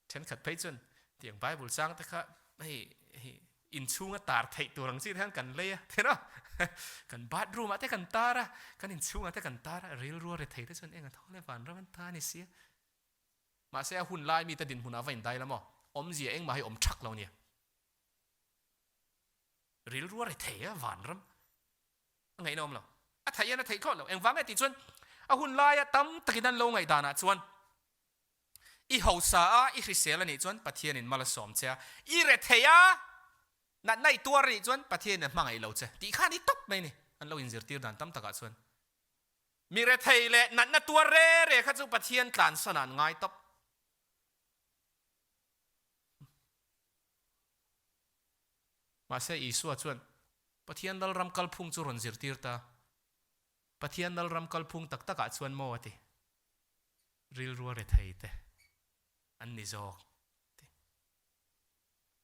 Thenkhat phei chuan tiang Bible chang te kha hei hei inchhunga tar theih tur ang chi te khan kan lei a ti rawh. Kan bathroom ah te kan tar a, kan inchhungah te kan tar a, rilru a ri thei te chuan eng a tho le vanram an ta a ni sia. Mahse a hun lai mite dinhmunah va indai la maw? Awmzia engmah hi awm thak lo nia. Rilru a ri thei a vanram a ngaihna awm lo. A theih hian a theih thlawt lo. Engvang nge tih chuan a hun laia tam takin an lo ngaihdanah chuan I hausa a, i hrisel a nih chuan Pathianin mal a sawm che a, i rethei a, natna i tuar a nih chuan Pathianin a hmangaih lo che tih kha a ni tawp mai a ni. An lo inzirtir dan tam takah chuan mi rethei leh natna tuar re re kha chu Pathian tlansan ah an ngai tawp. Mahse Isua chuan Pathian Lalram kalphung chu rawn zirtir ta. Pathian Lalram kalphung tak takah chuan maw a ti? Rilru a rethei te an ni zawk ti.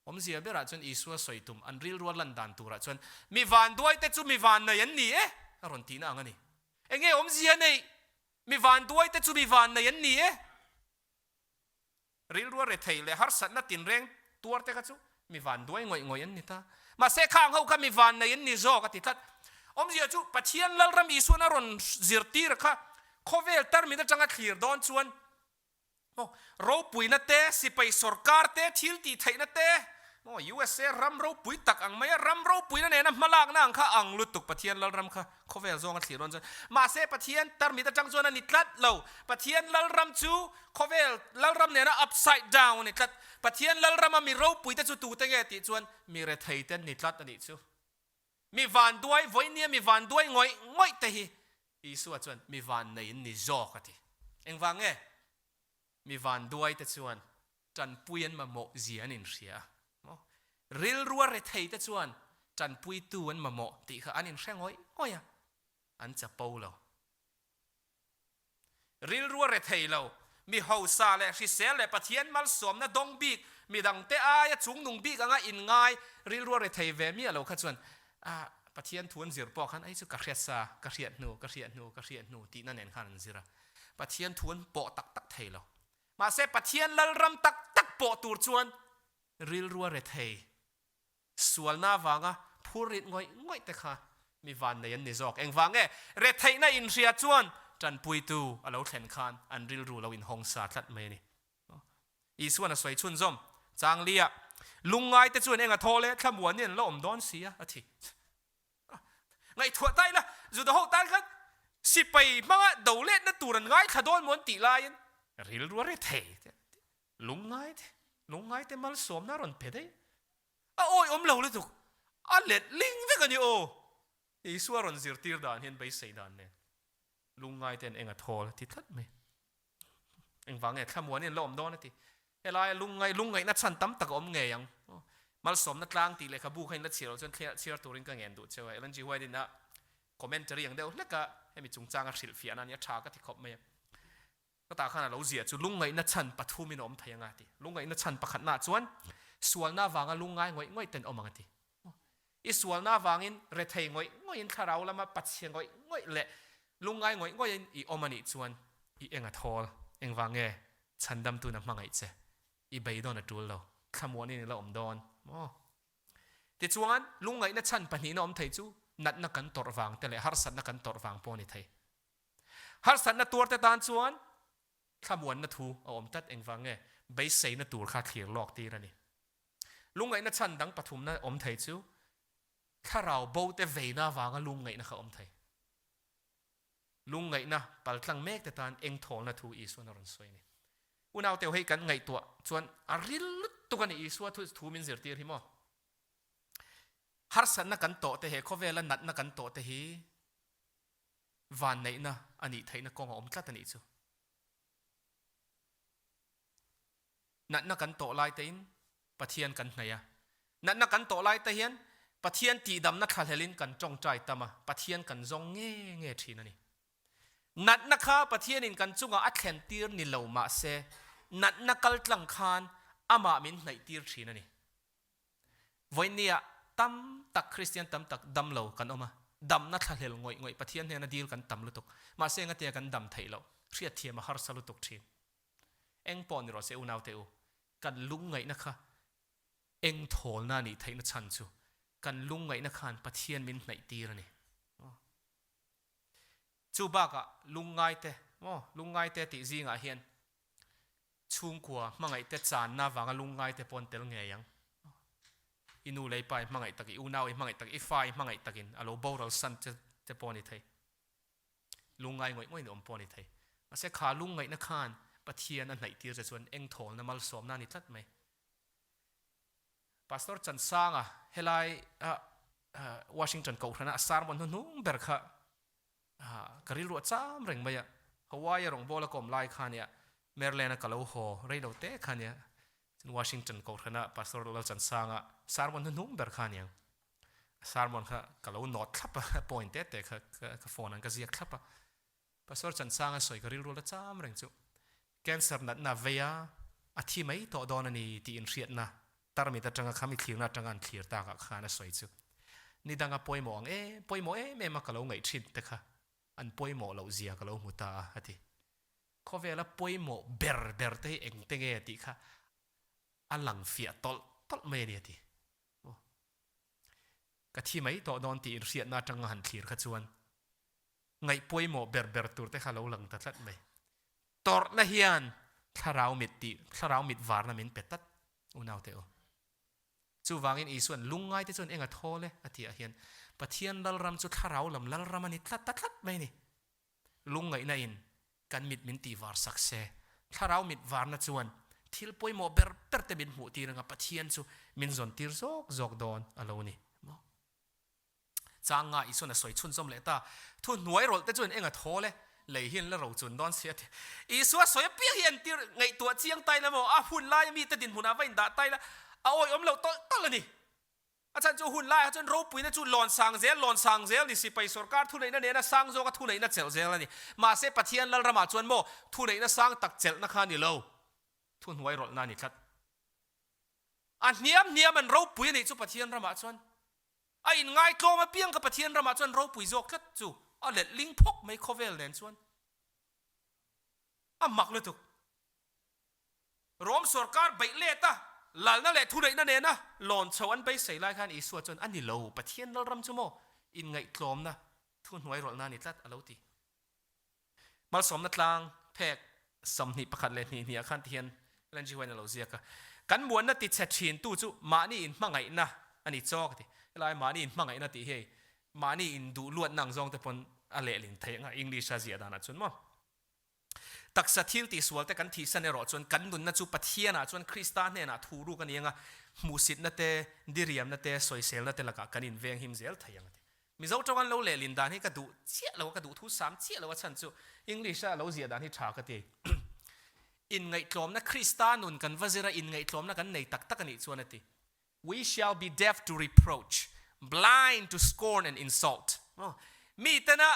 Awmzia berah chuan Isua sawi tum an rilru a lan dan turah chuan mi vanduai te chu mi vannei an ni e a rawn tihna ang a ni. Enge awmzia neih? Mi vanduai te chu mi vannei an ni e. Rilru a rethei leh harsatna tinreng tuar te kha chu mi van duai ngawih ngawih an ni ta. Mahse khang ho kha mi van nei an ni zawk a ti tlat. Awmzia chu Pathian Lalram Isuan a rawn zirtir kha khawvel tarmit atanga thlir dawn chuan maw ropuina te, sipai sawrkar te, thil tih theihna te, maw USA ram ropui tak ang mai a, ram ropuina nena hmalakna ang kha ang lutuk Pathian Lalram kha khawvel zawnga thlir dawn chuan. Mahse Pathian tarmit atang chuan a ni tlat lo. Pathian Lalram chu Khawvel Lalram nena upside down a ni tlat. Pathian Lalrama mi ropuite chu tute nge tih chuan mi retheite an ni tlat a nih chu. Mi vanduai, vawinia mi vanduai ngawih ngawih te hi Isua chuan mi vannei an ni zawk a ti. Engvang nge? Mi vanduai te chuan tanpui an mamawh zia an inhria a. Maw? Rilrua retheite chuan tanpuitu an mamawh tih kha an inhre ngawih ngawih a, an chapo lo. Rilru a rethei lo, mi hausa leh hrisel leh Pathian malsawmna dawng bik, midangte aia chungnung bik anga inngai rilru a rethei ve miah lo kha chuan ah Pathian thu an zir pawh khan ei chu ka hriat sa, ka hriat hnu, ka hriat hnu, ka hriat hnu tihna nen khan an zir a. Pathian thu an pawh tak tak thei lo. Mahse Pathian Lalram tak tak pawh tur chuan rilru a rethei. Sualna avanga phur rit ngawih ngawih te kha mi vannei an ni zawk. Engvang nge? Retheihna inhria chuan tanpuitu a lo thlen khan an rilru lo inhawng sa tlat mai a ni. Isuan a sawi chhunzawm, Changlia, lungngaite chuan eng a thaw le, thlamuan in an la awm dawn si a, a thi. Ngaihtuah ta ila, Juda ho tan khan sipai hmanga do letna tur an ngaithla dawn maw an tih laiin rilru a rethei te. Lungngai te, lungngai te malsawmna a rawn pe daih. A awi awm lo lutuk, a let ling vek a ni aw. Isua rawn zirtir dan hian beisei dan nen lungngai ten eng a thawl a ti tlat mai. Engvang nge thlamuan in la awm dawn a ti. Helaia lungngai, lungngaihna chhan tam tak a awm ngei ang. Malsawmna tlang tih lehkhabu kha in la chhiar loh chuan chhiar turin ka ngen duh cheu a. Ellen G. White in a commentary ang deuh hlek a, hemi chungchanga hrilhfiahna a ni a, tha ka ti khawp mai a. Ka tah khan a lo ziah chu lungngaihna chhan pathumin a awm thei ang a ti. Lungngaihna chhan pakhatnaah chuan sualna avanga lungngai ngawih ngawih ten awm ang a ti. I sualna avangin rethei ngawih ngawihin thlarau lama pachhe ngawih ngawih leh lungngai ngawih ngawihin i awm a nih chuan i eng a thawl. Engvang nge chhandamtuna hmangaih che i beidawn a tul lo, thlamuanin i la awm dawn maw? Tichuan lungngaihna chhan pahnihna awm thei chu natna kan tawrh vang te leh harsatna kan tawrh vang pawh a ni thei. Harsatna tuarte tan chuan thlamuanna thu a awm tlat engvang nge beiseina tur kha thlir lawk tir a ni. Lungngaihna chhan dang pathumna awm thei chu thlarau bo te veina avanga lungngaihna kha awm thei. Lungngaihna paltlang mek te tan eng thawlna thu Isuan a rawn sawi a ni. Unauteu hei kan ngaihtuah chuan a ril lutuk a ni Isua thu min zirtir hi maw. Harsatna kan tawh te he khawvela natna kan tawh te hi vanneihna a nih theihna kawng a awm tlat a nih chu. Natna kan tawh lai tein Pathian kan hnaih a. Natna kan tawh lai te hian Pathian tihdamna thlahlelin kan tawngtai tam a, Pathian kan zawng nge nge thin a ni. Natna kha Pathianin kan chungah a thlen tir ni lo mah se, natna kaltlang khan amah min hnaih tir thin a ni. Vawinia tam tak Kristian tam tak dam lo kan awm a, damna thlahlel ngawih ngawih Pathian hnena dil kan tam lutuk. Mahse engatia kan dam theih loh, hriatthiam a harsa lutuk thin. Eng pawh ni rawh se unaute u. Kan lungngaihna kha eng thawlna a nih theihna chhan chu kan lungngaihna khan Pathian min hnaih tir a ni. Chu bakah lungngaite maw lungngaite tih zingah hian chhungkua hmangaihte channa avanga lungngaite pawh an tel ngei ang. I nu leh i pa i hmangaih tak, i unau i hmangaih tak, i fa i hmangaih takin a lo boral san che che pawh a ni thei. Lungngai ngawih ngawih in awm pawh a ni thei. Mahse kha lungngaihna khan Pathian a hnaih tir che chuan eng thawlna malsawmna a ni tlat mai. Pastor Chansanga helai Washington Kohhrana a sermon hnuhnung ber kha ka rilru a cham reng mai a. Hawaii a rawngbawla ka awm lai kha nia, Maryland a ka lo haw rei lo te kha nia, Washington Kohhrana Pastor Lalchansanga sermon hnuhnung ber kha aniang. A sermon kha ka lo note thlap a, point te te kha ka phone an ka ziak thlap a. Pastor Chansanga sawi ka rilru la cham reng chu. Cancer natna a vei a, a thi mai tawh dawn a ni tih inhriatna tarmit atanga kha mi thlirna atanga an thlir takah khan a sawi chu. Ni danga pawimawh ang em, pawimawh em em a ka lo ngaih thin te kha an pawimawh loh zia ka lo hmu ta a, a ti. Khawvela pawimawh ber ber te hi engte nge tih kha a lang fiah tawlh tawlh mai a ni a ti. Ka thi mai tawh dawn tih inhriatna atanga han thlir kha chuan ngaih pawimawh ber ber tur te kha lo lang ta tlat mai. Tawrhna hian thlarau mit tih, thlarau mit varna min pe tlat unau te u. Chuvangin Isua'n lungngai te chuan eng a thawl e a tih ah hian Pathian lalram chu thlarau lam lalram a ni tlat ta tlat mai a ni. Lungngaihna in kan mit min tih var sak se. Thlarau mit varna chuan thil pawimawh ber ber te min hmuh tir anga Pathian chu min zawn tir zawk zawk dawn a lo ni. Chang nga Isua'n a sawi chhunzawm leh ta. Thu hnuai rawlh te chuan eng a thawl e, lei hi an la ro chun dawn si a ti. Isua sawi apiang hi entir ngaihtuah chiang tai la maw, a hun laia mite dinhmunah va indah tai la, a awihawm loh tawlh tawlh a ni. A chhan chu hun laiah chuan ropuina chu lawn sang zel, lawn sang zel ni sipai sorkar thuneihna nena sang zawka thuneihna chelh zel a ni. Mahse Pathian Lalramah chuan maw thuneihna sang tak chelhna kha a ni lo, thuhnuai rawlhna a ni tlat. A hniam hniam an ropui a nih chu Pathian ramah chuan. A inngaitlawm apiang kha Pathian ramah chuan ropui zawk tlat chu a let ling phawk mai khawvel nen chuan a mak lutuk. Rom sorkar beih let a, lalna leh thuneihna nena lawn chho an beisei lai khan Isua chuan a ni lo, Pathian lalram chu maw inngaihtlawmna thuhnuai rawlhna a ni tlat a lo ti. Malsawmna tlang phek 21 leh hnih hnih ah khan tihian Ellen G. White a lo ziak a, Kan muanna ti chhe thin tu chu mahni inhmangaihna a ni chawk a ti. Helai mahni inhmangaihna tih hi hei mahni induh luatna ang zawng te pawn a lehlin theih ang a, English a ziah danah chuan maw. Taksa thil tihsual te kan thihsan erawh chuan kan nunna chu Pathianah chuan Krista hnenah thu ruk a ni ang a, hmuhsitna te, diriamna te, sawiselna te lakah kan inveng him zel thei ang a ti. Mizo tawng an lo lehlin dan hi ka duh chiah lo a, ka duh thu sam chiah lo a chhan chu English a lo ziah dan hi tha ka ti. Inngaihtlawmna Krista nun kan va zir a, inngaihtlawmna kan nei tak tak a nih chuan a ti. We shall be deaf to reproach, blind to scorn and insult. Mi tena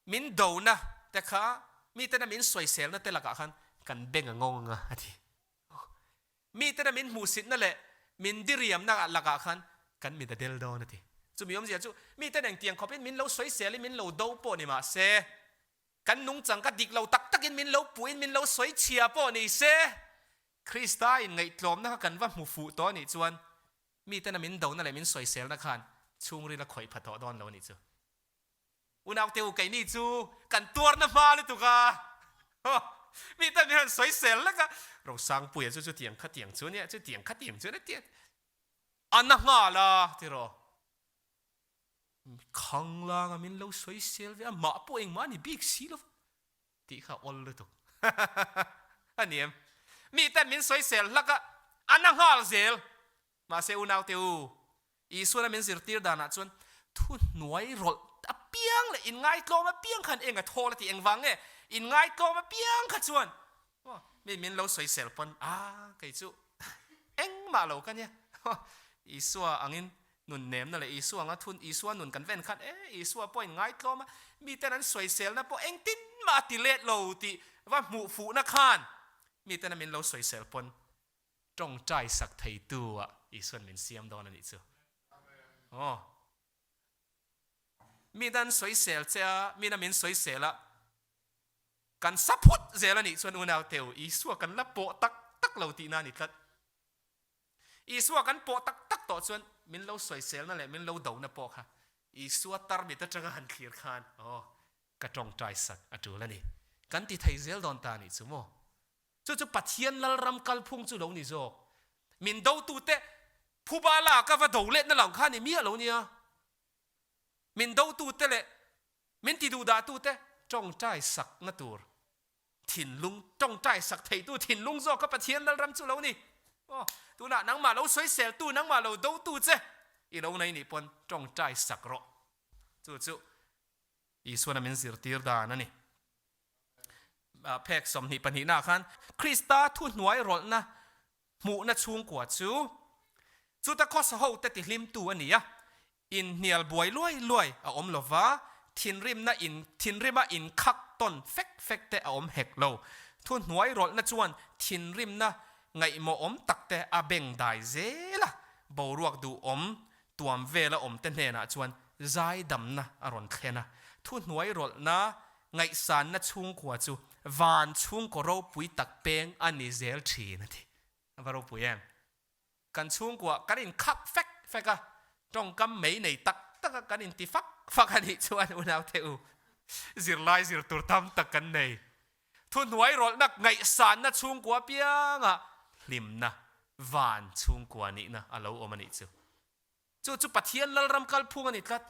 min dona te kha, mi tena min sawiselna te lakah khan kan beng a ngawng anga a ti. Mi tena min hmuhsitna leh min diriamna lakah khan kan mit a del dawn a ti. Chumi awmzia chu mi ten engtiang khawpin min lo sawiselin min lo do pawh ni mahse, kan nungchang ka dik lo tak takin min lo puhin min lo sawi chhia pawh ni se, Krista inngaihtlawmna kha kan va hmu fuh tawh anih chuan mi tena min dona leh min sawiselna khan chhungril a khawih pha tawh dawn lo anih chu. Unaute u keini chu kan tuarna hma lutuk a, mi ten min han sawisel lek a, Rosangpuia chu chutiang khatiang chu ania, chutiang khatiang chu ania tih a na nghal a tiraw. Khanglanga min lo sawisel ve a, mah pawh engmah a ni bik si lo va. Tih kha awl lutuk a ni em? Mi ten min sawisel hlak a, a na nghal zel. Mahse unaute u, Isuan a min zirtir danah chuan thu hnuai rawlh apiang leh inngaitlawm apiang khan eng a thawl a ti engvang nge? Inngaitlawm apiang kha chuan mi min lo sawisel pawn a kei chu engmah lo ka nia. Isua angin Nun nemna leh Isua anga thun Isua nun kan ven khan e, Isua pawh in ngaitlawm a, miten an sawiselna pawh engtin mah a ti let lo tih va hmuh fuhna khan miten a min lo sawisel pawn tawngtai sak theitu ah Isuan min siam dawn a nih chu. Aw. Miten an sawisel che a, min a min sawisel a, kan sa phut zel a nih chuan unau teu Isua kan la pawh tak tak lo tihna a ni tlat. Isua kan pawh tak tak tawh chuan min lo sawiselna leh min lo dona pawh kha Isua tarmit atanga han thlir khan aw ka tawngtai sak a tul a ni. Kan ti thei zel dawn ta a nih chu maw? Chu chu Pathian Lalram kalphung chu lo ni zawk. Min dotute phuba lak a va do letna lam kha ni miah lo nia. Min dotute leh min ti duhdahtute tawngtai sakna tur thinlung, tawngtai sak theitu thinlung zawk kha Pathian Lalram chu lo ni. Aw, tunah nangmah lo sawiseltu, nangmah lo dotu che i lo nei nih pawn tawngtai sak rawh. Chu chu Isuana min zirtir dan a ni. Phek 22 nah khan Krista thuhnuai rawlhna hmuhna chhungkua chu chuta khawsa hote tihlimtu a ni a, inhnial buai luai luai a awm lo va, thinrimna in thinrima inkhak tawn fek fek te a awm hek lo. Thuhnuai rawlhna chuan thinrimna ngaihmawhawm tak te a bengdai zel a, boruak duhawm tuam vela awmte hnenah chuan zaidamna a rawn thlen a, thuhnuai rawlhna ngaihsanna chhungkua chu van chhungkaw ropui tak peng a ni zel thin a ti. A va ropui em? Kan chhungkua kan inkhak fek fek a, tawngkam mei nei tak taka kan inti fak fak a nih chuan unaute u, zirlai zir tur tam tak kan nei. Thuhnuai rawlhna ngaihsanna chhungkua piangah hlimna van chhungkua nihna a lo awm a nih chu. Chu chu Pathian Lalram kalphung a ni tlat.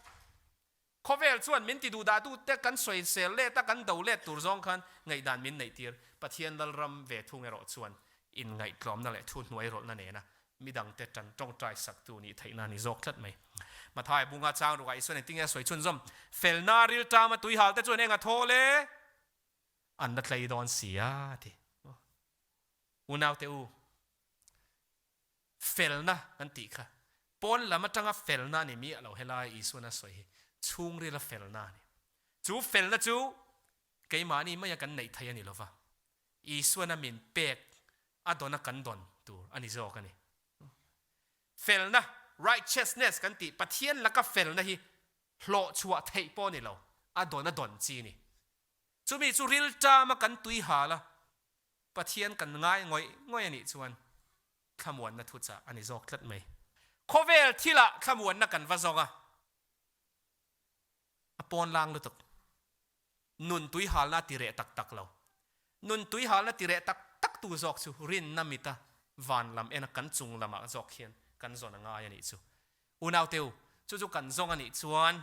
Khawvel chuan min ti duhdahtute kan sawisel let a, kan do let tur zawng khan ngaihdan min neihtir. Pathian Lalram ve thung erawh chuan inngaihtlawmna leh thuhnuai rawlhna nena midangte tan tawngtai saktu nih theihna a ni zawk tlat mai. Mathai bunga chang rukah Isuan engtinge a sawi chhunzawm? Felna riltama tuihalte chuan eng a thawl e? An la tlei dawn si a ti. Unaute u, felna kan tih kha pawn lam atanga felna a ni miah lo, helai Isuan a sawi hi chhungrila felna a ni. Chu felna chu keimahni maia kan neih thei a ni lova, Isuan a min pek a dawna kan dawn tur a ni zawk a ni. Felna, righteousness, kan tih Pathian laka felna hi hlawh chhuah theih pawh a ni lo, a dawn a dawn chi a ni. Chumi chu rilṭama kan tui hal a, Pathian kan ngai ngawih ngawih a nih chuan thlamuanna thuchah a ni zawk tlat mai. Khawvel thilah thlamuanna kan va zawng a, a pawnlang lutuk. Nun tui halna a ti reh tak tak lo. Nun tui halna ti reh tak tak tu zawk chu rinna mita van lam ena kan chung lamah zawk hian kan zawn a ngai a nih chu. Unaute u, chu chu kan zawng a nih chuan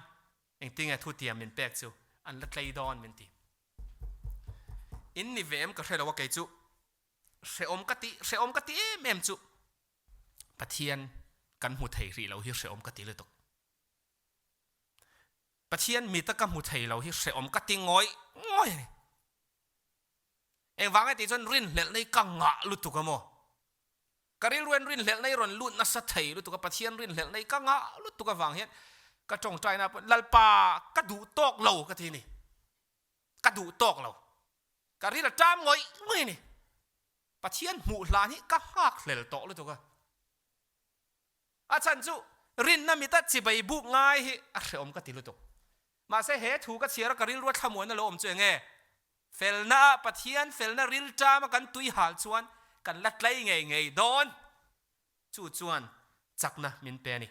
Engtinge thutiam min pek chu an la tlei dawn min ti. In ni ve em ka hre lo a kei chu hrehawm ka ti hrehawm ka ti em em chu Pathian kan hmu thei rih lo hi hrehawm ka ti lutuk. Pathian mita ka hmu thei lo hi hrehawm ka ti ngawih ngawih a ni. Engvang e tih chuan rinhlelhna hi ka ngah lutuk a maw? Ka rilruin rinhlelhna hi rawn lut nasa thei lutuk a, Pathian rinhlelhna hi ka ngah lutuk avang hian ka tawngtaina pawh Lalpa ka duh tawk lo ka ti a ni. Ka duh tawk lo. Ka ril a ṭam ngawih ngawih a ni. Pathian hmuh hlan hi ka nghakhlel tawh lutuk a. A chhan chu rinna mita chibai buk ngai hi a hrehawm ka ti lutuk. Mahse he thu ka chhiar a ka rilrua thlamuan a lo awm chu eng nge? Felna ah Pathian felna rilṭam a kan tui hal chuan kan la tlei ngei ngei dawn. Chu chuan chakna min pe a ni.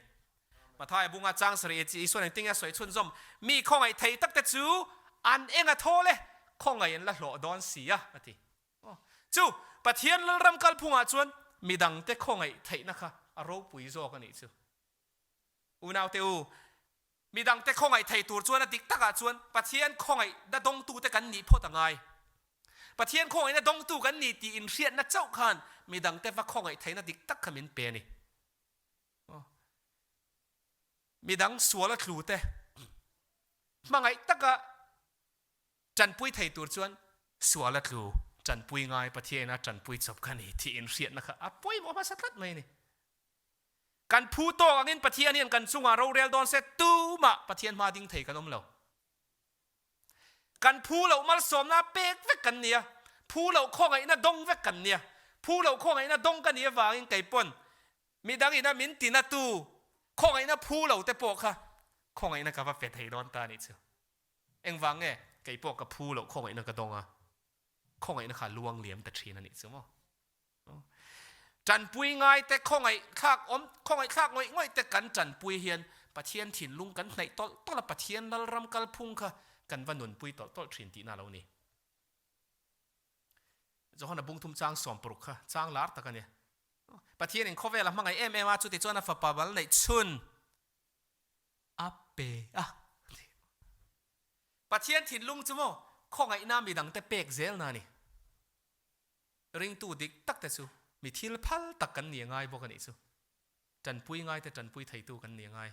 Mathaia bunga chang sarih chi Isuan engtin nge a sawi chhunzawm? Mi khawngaih thei tak te chu an eng a thawl e, khawngaih an la hlawh dawn si a, a ti. Chu Pathian Lalram kalphungah chuan midangte khawngaih theihna kha a ropui zawk a nih chu. Unaute u, midangte khawngaih thei tur chuan a dik takah chuan Pathian khawngaihna dawngtute kan nih phawt a ngai. Pathian khawngaihna dawngtu kan ni tih inhriatna chauh khan midangte va khawngaih theihna dik tak kha min pe a ni. Midang suala tlute hmangaih taka Tanpui thei tur chuan sual a tlu, tanpui ngai Pathiain a tanpui chawp kha ni tih inhriatna kha a pawimawh hmasa tlat mai a ni. Kan phu tawk angin Pathian hian kan chungah rorel dawn se tumah Pathian hma ding thei kan awm lo. Kan phu loh malsawmna pek vek kan ni a, phu loh khawngaihna dawng vek kan ni a, phu loh khawngaihna dawng ka nih avangin kei pawn midang ina min tinatu khawngaihna phu lo te pawh kha khawngaihna ka va pe thei dawn ta a nih chu. Engvang nge kei pawh ka phu loh khawngaihna ka dawng a, khawngaihna kha luang liam ta thin a nih chu maw? Tanpui ngaite khawngaih thlak awm khawngaih thlak ngawih ngawih te kan tanpui hian Pathian thinlung kan hnaih tawlh tawlh a, Pathian Lalram kalphung kha kan va nunpui tawlh tawlh thin tihna a lo ni. Johana bungthum chang sawmparuk kha chang lar tak a ni. Pathianin khawvel a hmangaih em em a, chutichuan a fapa bal neih chhun a pe a. Pathian thinlung chu maw khawngaihna midangte pek zelna a ni. Ringtu dik tak te chu mi thil phal tak kan ni a ngai bawk a nih chu. Tanpui ngai te tanpui theitu kan ni a ngai.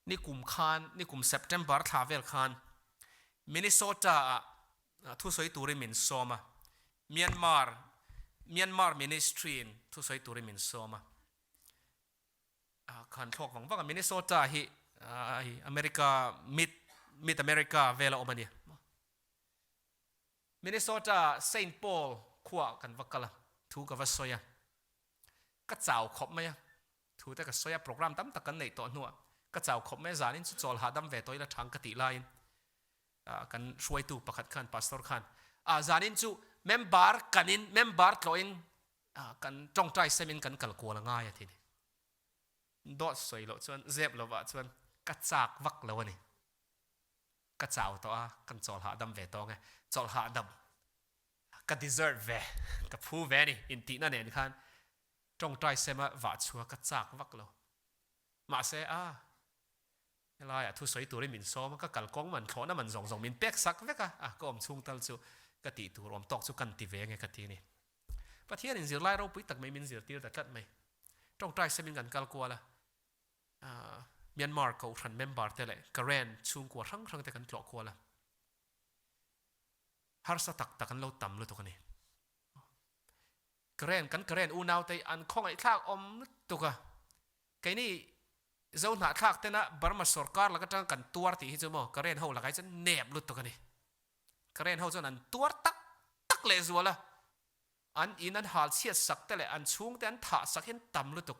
Nikum khan, nikum September thla vel khan Minnesota ah thusawi turin min sawm a, Myanmar, Myanmar Ministry in thusawi turin min sawm a. Khan thlawk vang vang a, Minnesota hi America, Mid, Mid America vela awm a ni. Minnesota Saint Paul khuaah kan va kal a, thu ka va sawi a, ka chau khawp mai a, thu te ka sawi a, program tam tak kan neih tawh hnuah ka chau khawp mai a, zanin chu chawl hahdam ve tawh ila thang ka tih laiin kan hruaitu pakhat khan pastor khan ah zanin chu member kanin member tlawhin kan tawngtai semin kan kal kual a ngai a ti ni. Dawt sawi loh chuan zep lovah chuan ka chak vak lo a ni. Ka chau tawh a, kan chawl hahdam ve tawng e, chawlh hahdam ka deserve ve, ka phu ve a ni intihna nen khan tawngtai sema vah chhuah ka chak vak lo. Mahse, a, helaiah thusawi turin min sawm a, ka kalkawng man thlawhna man zawng zawng min pek sak vek a, a, ka awm chhung tal chu ka tih tur awm tawk chu kan ti ve nge ka ti a ni. Pathianin zirlai ropui tak mai min zirtir ta tlat mai. Tawngtai semin kan kal kual a. Myanmar Kohhran member te leh Karen chhungkua hrang hrang te kan tlawh kual a, harsa tak tak an lo tam lutuk a ni. Karen, kan Karen unau te an khawngaihthlak awm lutuk a, keini Zo hnahthlak tena Burma sorkar lak atanga kan tuar tih hi chu maw Karen ho lakah hi chuan nep lutuk a ni. Karen ho chuan an tuar tak tak lehzual a, an in an hal chhiat sak te leh an chhungte an thah sak hi an tam lutuk.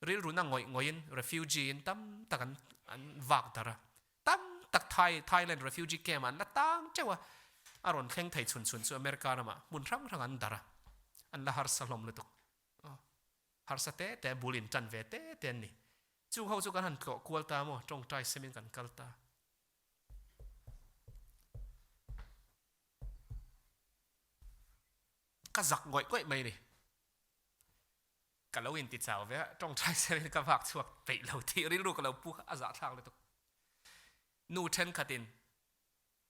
Rilruna ngawih ngawihin refugee in tam tak an an vak darh a, tam tak Thai Thailand refugee camp ah an la tang teuh a, a rawn thleng thei chhun chhun chu America ramah hmun hrang hrang an darh a, an la harsa hlawm lutuk. Aw, harsa te te bul in tan ve te te an ni. Chung ho chu kan han tlawh kual ta maw, tawngtai semin kan kal ta. Ka zak ngawih ngawih mai ni. Ka lo inti chau ve a, tawngtai serin ka vak chhuak peih lo tih rilru ka lo pu kha a zahthlak lutuk. Nu thenkhatin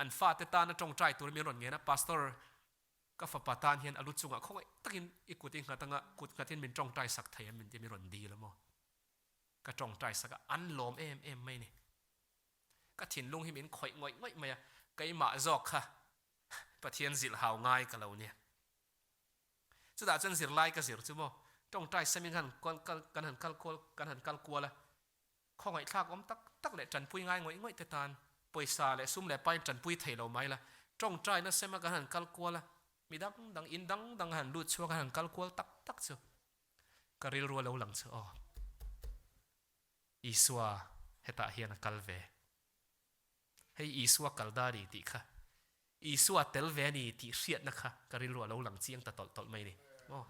an fate tana tawngtai tur min rawn ngen a, Pastor, ka fapa tan hian a lu chungah khawngaih takin i kut i nghat anga kut nghatin min tawngtai sak thei em min ti min rawn dil a maw? Ka tawngtai sak a, an lawm em em mai ni. Ka thinlung hi min khawih ngawih ngawih mai a, keimah zawk kha Pathian zilh hau ngai ka lo nia. Chutah chuan zirlai ka zir chu maw, tawngtai semin han kan han kal kual kan han kal kual a, khawngaihthlak awm tak tak leh tanpui ngai ngawih ngawih te tan pawisa leh sum leh pain tanpui thei lo mai la, tawngtaina sema kan han kal kual a, mi dang dang in dang dang a han lut chhuak a han kal kual tak tak chu ka rilru a lo lang chu aw Isua hetah hian a kal ve. Hei Isua kal da ni tih kha, Isua tel ve a ni tih hriatna kha ka rilru a lo lang chiang ta tawlh tawlh mai ni. Aw.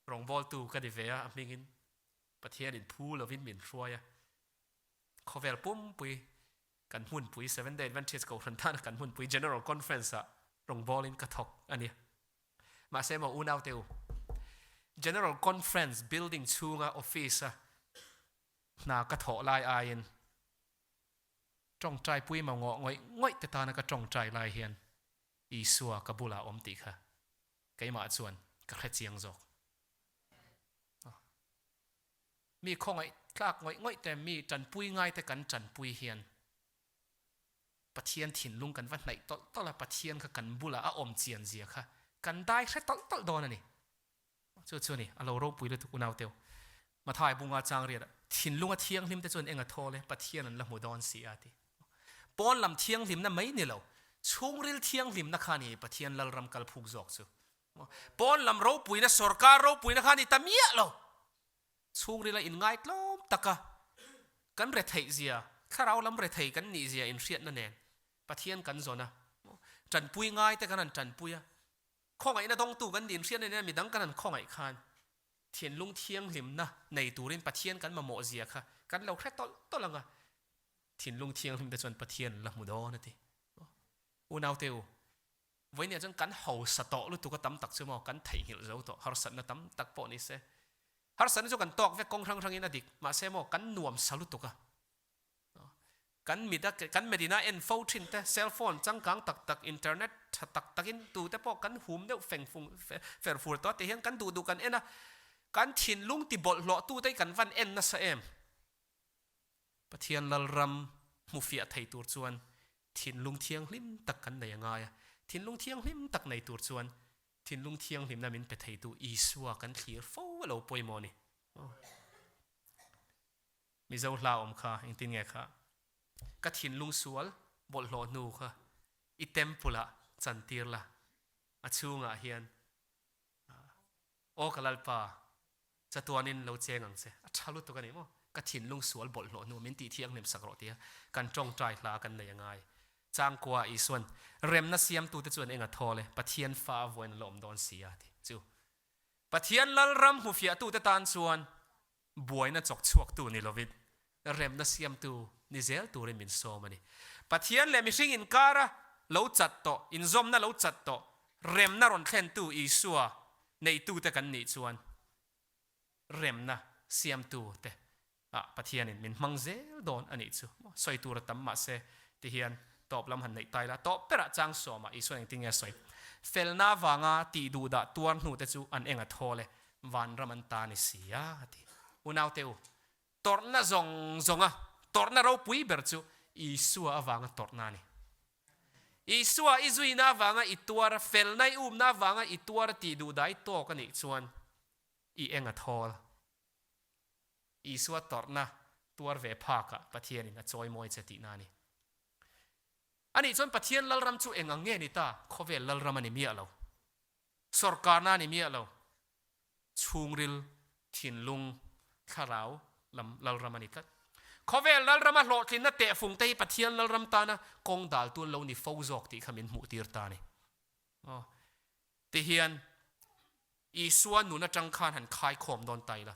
Rawngbawltu ka ni ve a, a hmingin Pathianin phu lovin min hruai a. Khawvel pumpui kan hmunpui Seventh Day Adventist Kohhran tana kan hmunpui General Conference ah rawngbawlin ka thawk a ni. Mahse maw unaute u, General Conference building chhunga office a Hna ka thawh lai aiin tawngtai pui mangawh ngawih ngawih te tana ka tawngtai lai hian Isua ka bulah awm tih kha keimah chuan ka hre chiang zawk. Mi khawngaih tlak ngawih ngawih te, mi tanpui ngai te kan tanpui hian Pathian thinlung kan va hnaih tawlh tawlh a, Pathian kha kan bulah a awm chian zia kha kan dai hre tawlh tawlh dawn a ni. Chu chu a ni, a lo ropui lutuk unau teu. Mathai bunga chang riat ah, thinlunga thianghlim te chuan eng a thawl e, Pathian an la hmu dawn si a ti. Pawn lam thianghlimna mai ni lo, chhungril thianghlimna kha a ni Pathian Lalram kal phuk zawk chu. Pawn lam ropuina, sorkar ropuina kha a ni ta miah lo. Chhungrila inngaitlawm taka kan retheih zia, thlarau lam rethei kan nih zia inhriatna nen Pathian kan zawn a, tanpui ngai te kan han tanpui a. Khawngaihna dawngtu kan nih inhriat nen midang kan han khawngaih khan thinlung thianghlimna nei turin Pathian kan mamawh zia kha kan lo hre tawlh tawlh ang a, thinlung thianghlim te chuan Pathian an la hmu dawn a ti. Unaute u, vawinia chuan kan hausa tawh lutuk a tam tak chu maw kan theihnghilh zo tawh, harsatna tam tak pawh ni se. Harsatna chu kan tawk vek kawng hrang hrangin a dik, mahse maw kan nuamsa lutuk a. Kan mit a, kan medina en fo thin te, cell phone changkang tak tak, internet tha tak takin tute pawh kan hum deuh feng fung fer fur tawh a ti hian kan duh duh kan en a, kan thinlung ti bawlhhlawh tute hi kan van en nasa em? Pathian Lalram hmufiah thei tur chuan thinlung thianghlim tak kan nei a ngai a, thinlung thianghlim tak nei tur chuan thinlung thianghlimna min pe theitu Isua kan thlir fo a lo pawimawh a ni. Mizo hla awm kha engtin nge kha? Ka thinlung sual bawlhhlawh hnu kha i temple ah chantir la, a chhungah hian Aw ka Lalpa, chatuanin lo cheng ang che. A tha lutuk a ni maw? Ka thinlung sual bawlhhlawh hnu min tih thianghlim sak rawh tia kan tawngtai hla kan nei a ngai. Changkua Isuan, Remna siamtute chuan eng a thawl e, Pathian fa a vuain a la awm dawn si a ti chu. Pathian Lalram hmufiahtute tan chuan buaina chawk chhuaktu ni lovin remna siamtu ni zel turin min sawm a ni. Pathian leh mihring inkara lo chat tawh, inzawmna lo chat tawh, remna rawn thlentu Isua neitute kan nih chuan remna siamtute ah Pathianin min hmang zel dawn a nih chu. Sawi tur a tam mahse tihian tawp lam han neih tai la, tawp berah chang sawmah Isuan engtin nge a sawi? Felna avanga tih duhdah tuar hnute chu an eng a thawl e, vanram an ta ni si a, a ti. Unaute u, tawrhna zawng zawnga tawrhna ropui ber chu Isua avanga tawrhna a ni. Isua i zuina avanga i tuar a, felna i umna avanga i tuar a tih duhdah i tawk a nih chuan i eng a thawl. Isua tawrhna tuar ve phakah Pathianin a chawimawi che tihna a ni. Anih chuan Pathian Lalram chu eng ang nge ni ta? Khawvel Lalram a ni miah lo. Sawrkarna a ni miah lo. Chhungril, thinlung, thlarau lam Lalram a ni tlat. Khawvel Lalrama hlawhtlinna tehfung te hi Pathian Lalram tana kawng daltu an lo ni fo zawk tih kha min hmuhtir ta a ni. Aw, tihian Isua nun atang khan han khaikhawm dawn ta ila.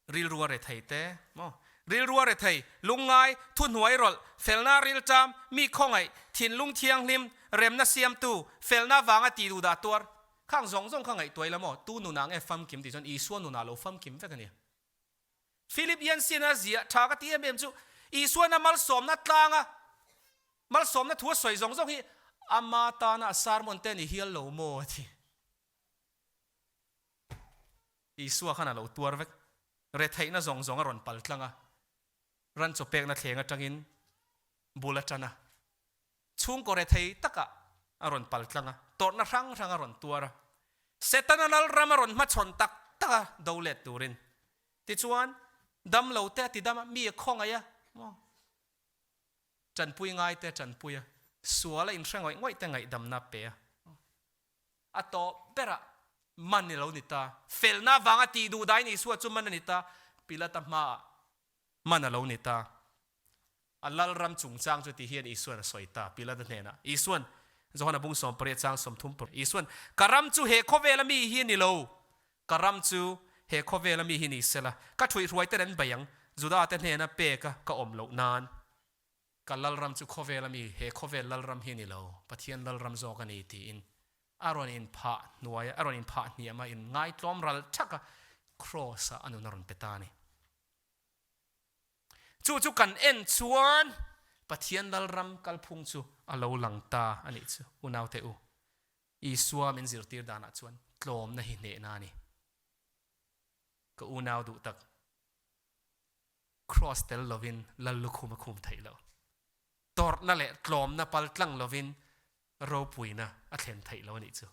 Rilrua rethei te maw? Rilrua rethei, lungngai, thuhnuai rawlh, felna rilṭam, mi khawngaih, thinlung thianghlim, remna siamtu, felna avanga tih duhdah tuar. Khang zawng zawng kha ngaihtuah ila maw? Tu nunah nge famkim tih chuan Isua nunah lo famkim vek a nia. Philip Yancey-in a ziah tha ka ti em em chu Isuan a malsawmna tlanga malsawmna thu a sawi zawng zawng hi ama tana a sermon te a ni hial lo maw a ti. Isua khan a lo tuar vek. Retheihna zawng zawng a rawn pal tlang a, ran chaw pekna thleng atangin bul a tan a, chhungkaw rethei takah a rawn pal tlang a, tawrhna hrang hrang a rawn tuar a, Setana lalram a rawn hmachhawn tak tak a do let turin. Tichuan, dam lo te a ti dam a, mi a khawngaih a, maw? Tanpui ngai te a tanpui a, sual a inhre ngawih ngawih te ngaihdamna a pe a. A tawp berah man ni lo ni ta. Felna avanga tih duh dain Isua chu man a ni ta. Pilata hmaah man a lo ni ta. A lalram chungchang chu ti hian Isuan a sawi ta Pilata hnenah. Isuan, Johana bung 18 chang 30 pawh, Isuan, Ka ram chu he khawvela mi hi ni lo. Ka ram chu he khawvela mi hi ni sela, ka ṭhuihhruaiten an bei ang, Judate hnena peka ka awm loh nan. Ka lalram chu khawvel a mi, he khawvel lalram hi a ni lo, Pathian lalram zawk a ni tiin a rawn inphah hnuai a, a rawn inphah hniam a, in ngaitlawm ral thak a, Kraws ah a nun a rawn pe ta a ni. Chu chu kan en chuan Pathian lalram kalphung chu a lo lang ta a nih chu, unaute u. Isua min zirtir danah chuan tlawmna hi hnehna a ni. Ka unau duh tak. Kraws tel lovin Lal lukhum a khum theih lo. Tawrhna leh tlawmna pal tlang lovin ropuina a thlen theih lo a nih chu.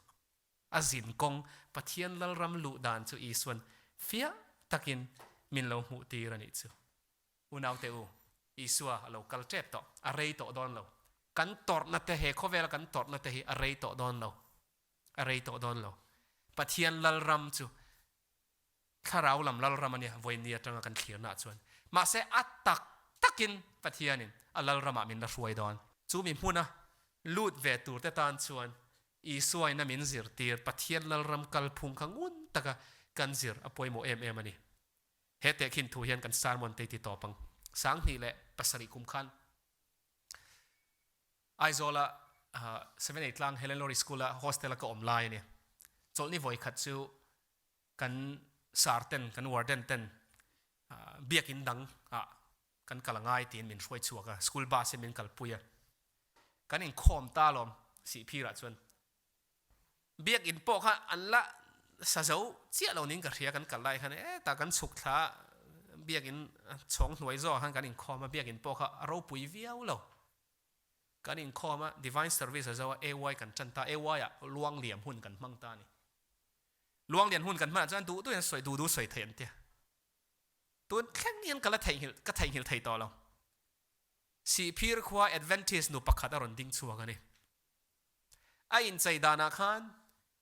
A zin kawng Pathian Lalram luh dan chu Isuan fiah takin min lo hmuh tir a nih chu. Unaute u, Isua a lo kal tep tawh, a rei tawh dawn lo. Kan tawrhna te, he khawvela kan tawrhna te hi a rei tawh dawn lo. A rei tawh dawn lo. Pathian Lalram chu Thlarau lam lalram a nia, vawiin atanga kan thlirnaah chuan. Mahse, a tak takin Pathianin a lalramah min la hruai dawn. Chu mi hmuna lut ve turte tan chuan. Isua in a min zirtir Pathian Lalram kalphung kha ngun taka kan zir a pawimawh em em a ni. He tehkhin thu hian kan sermon te ti tawp ang. 2007 kum khan Aizawla Seven Eight Tlang Helen Lowry School a hostel a ka awm lai a ni. Chawlhni vawi khat chu kan sar ten, kan warden ten biakin dang ah kan kal a ngai tiin min hruai chhuak a, school bus in min kalpui a. Kan inkhawm ta alawm Sihphirah chuan. Biakin pawh kha an la sa zo chiah lo niin ka hria kan kal lai khan hetah kan chhuk thla a, biakin chhawng hnuai zawkah khan kan inkhawm a, biakin pawh kha a ropui viau lo. Kan inkhawm a, divine service a zo a, AY kan tan ta, AY ah luangliam hun kan hmang ta a ni. Luanglian hun kan hmanah chuan duh duhin an sawi, duh duh sawi thei an tia. Tun thleng hian ka la theihnghilh, ka theihnghilh thei tawh lo. Sihphir khua Adventist nu pakhat a rawn ding chhuak a ni. A inchei danah khan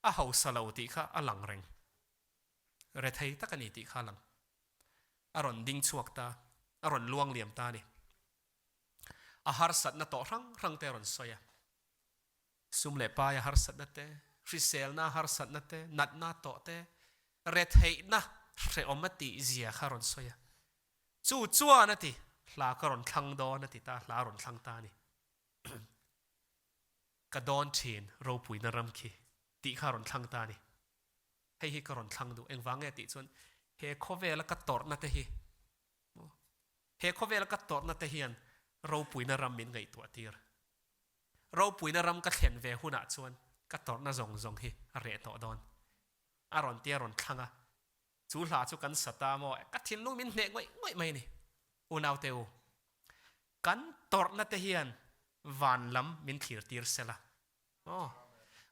a hausa lo tih kha a lang reng. Rethei tak a ni tih kha a lang. A rawn ding chhuak ta, a rawn luang liam ta a ni. A harsatna tawh hrang hrang te a rawn sawi a. Sum leh paia harsatna te, hriselna harsatna te, natna tawh te, retheihna hrehawm a tih zia kha a rawn sawi a. Chu chuan a ti, hla ka rawn thlang dawn a ti ta, hla a rawn thlang ta a ni. Ka dawn thin ropuina ram khi tih kha a rawn thlang ta a ni. Hei hi ka rawn thlang duh, engvang nge tih chuan he khawvela ka tawrhna te hi, he khawvela ka tawrhna te hian ropuina ram min ngaihtuah tir. Ropuina ram ka thlen ve hunah chuan ka tawrhna zawng zawng hi a reh tawh dawn. A rawn ti a rawn thlang a, chu hla chu kan sa ta maw? Ka thinlung min hneh ngawih ngawih mai a ni. Unaute u, kan tawrhna te hian van lam min thlir tir sela. Aw,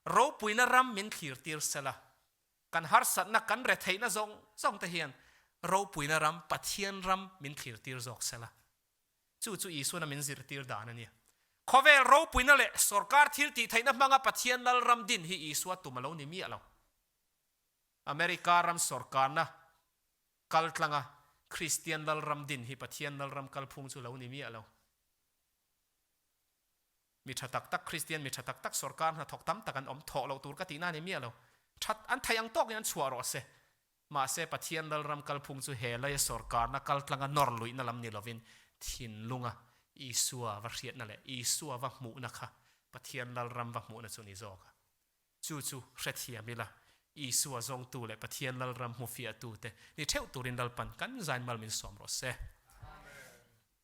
ropuina ram min thlir tir sela. Kan harsatna, kan retheihna zawng zawng te hian ropuina ram, Pathian ram min thlir tir zawk sela. Chu chu Isuan a min zirtir dan a ni. Khawvel ropuina leh sorkar thil tih theihna hmanga Pathian lal ram din hi Isua tum a lo ni miah lo. America ram sorkarna kal tlanga Kristian lal ram din hi Pathian lal ram kalphung chu lo ni miah lo. Mi tha tak tak, Kristian mi tha tak tak sorkar hnathawk tam tak an awm thawh loh tur ka tihna a ni miah lo. That an theih ang tawkin an chhuah rawh se. Mahse, Pathian Lalram kalphung chu he laia sawrkarna kaltlanga nawr luihna lam ni lovin thinlunga Isua va hriatna leh Isua va hmuhna kha Pathian Lalram va hmuhna chu ni zawk a. Chu chu hrethiam ila, Isua zawngtu leh Pathian Lalram hmufiahtute ni theuh turin Lalpan kan zain mal min sawm rawh se.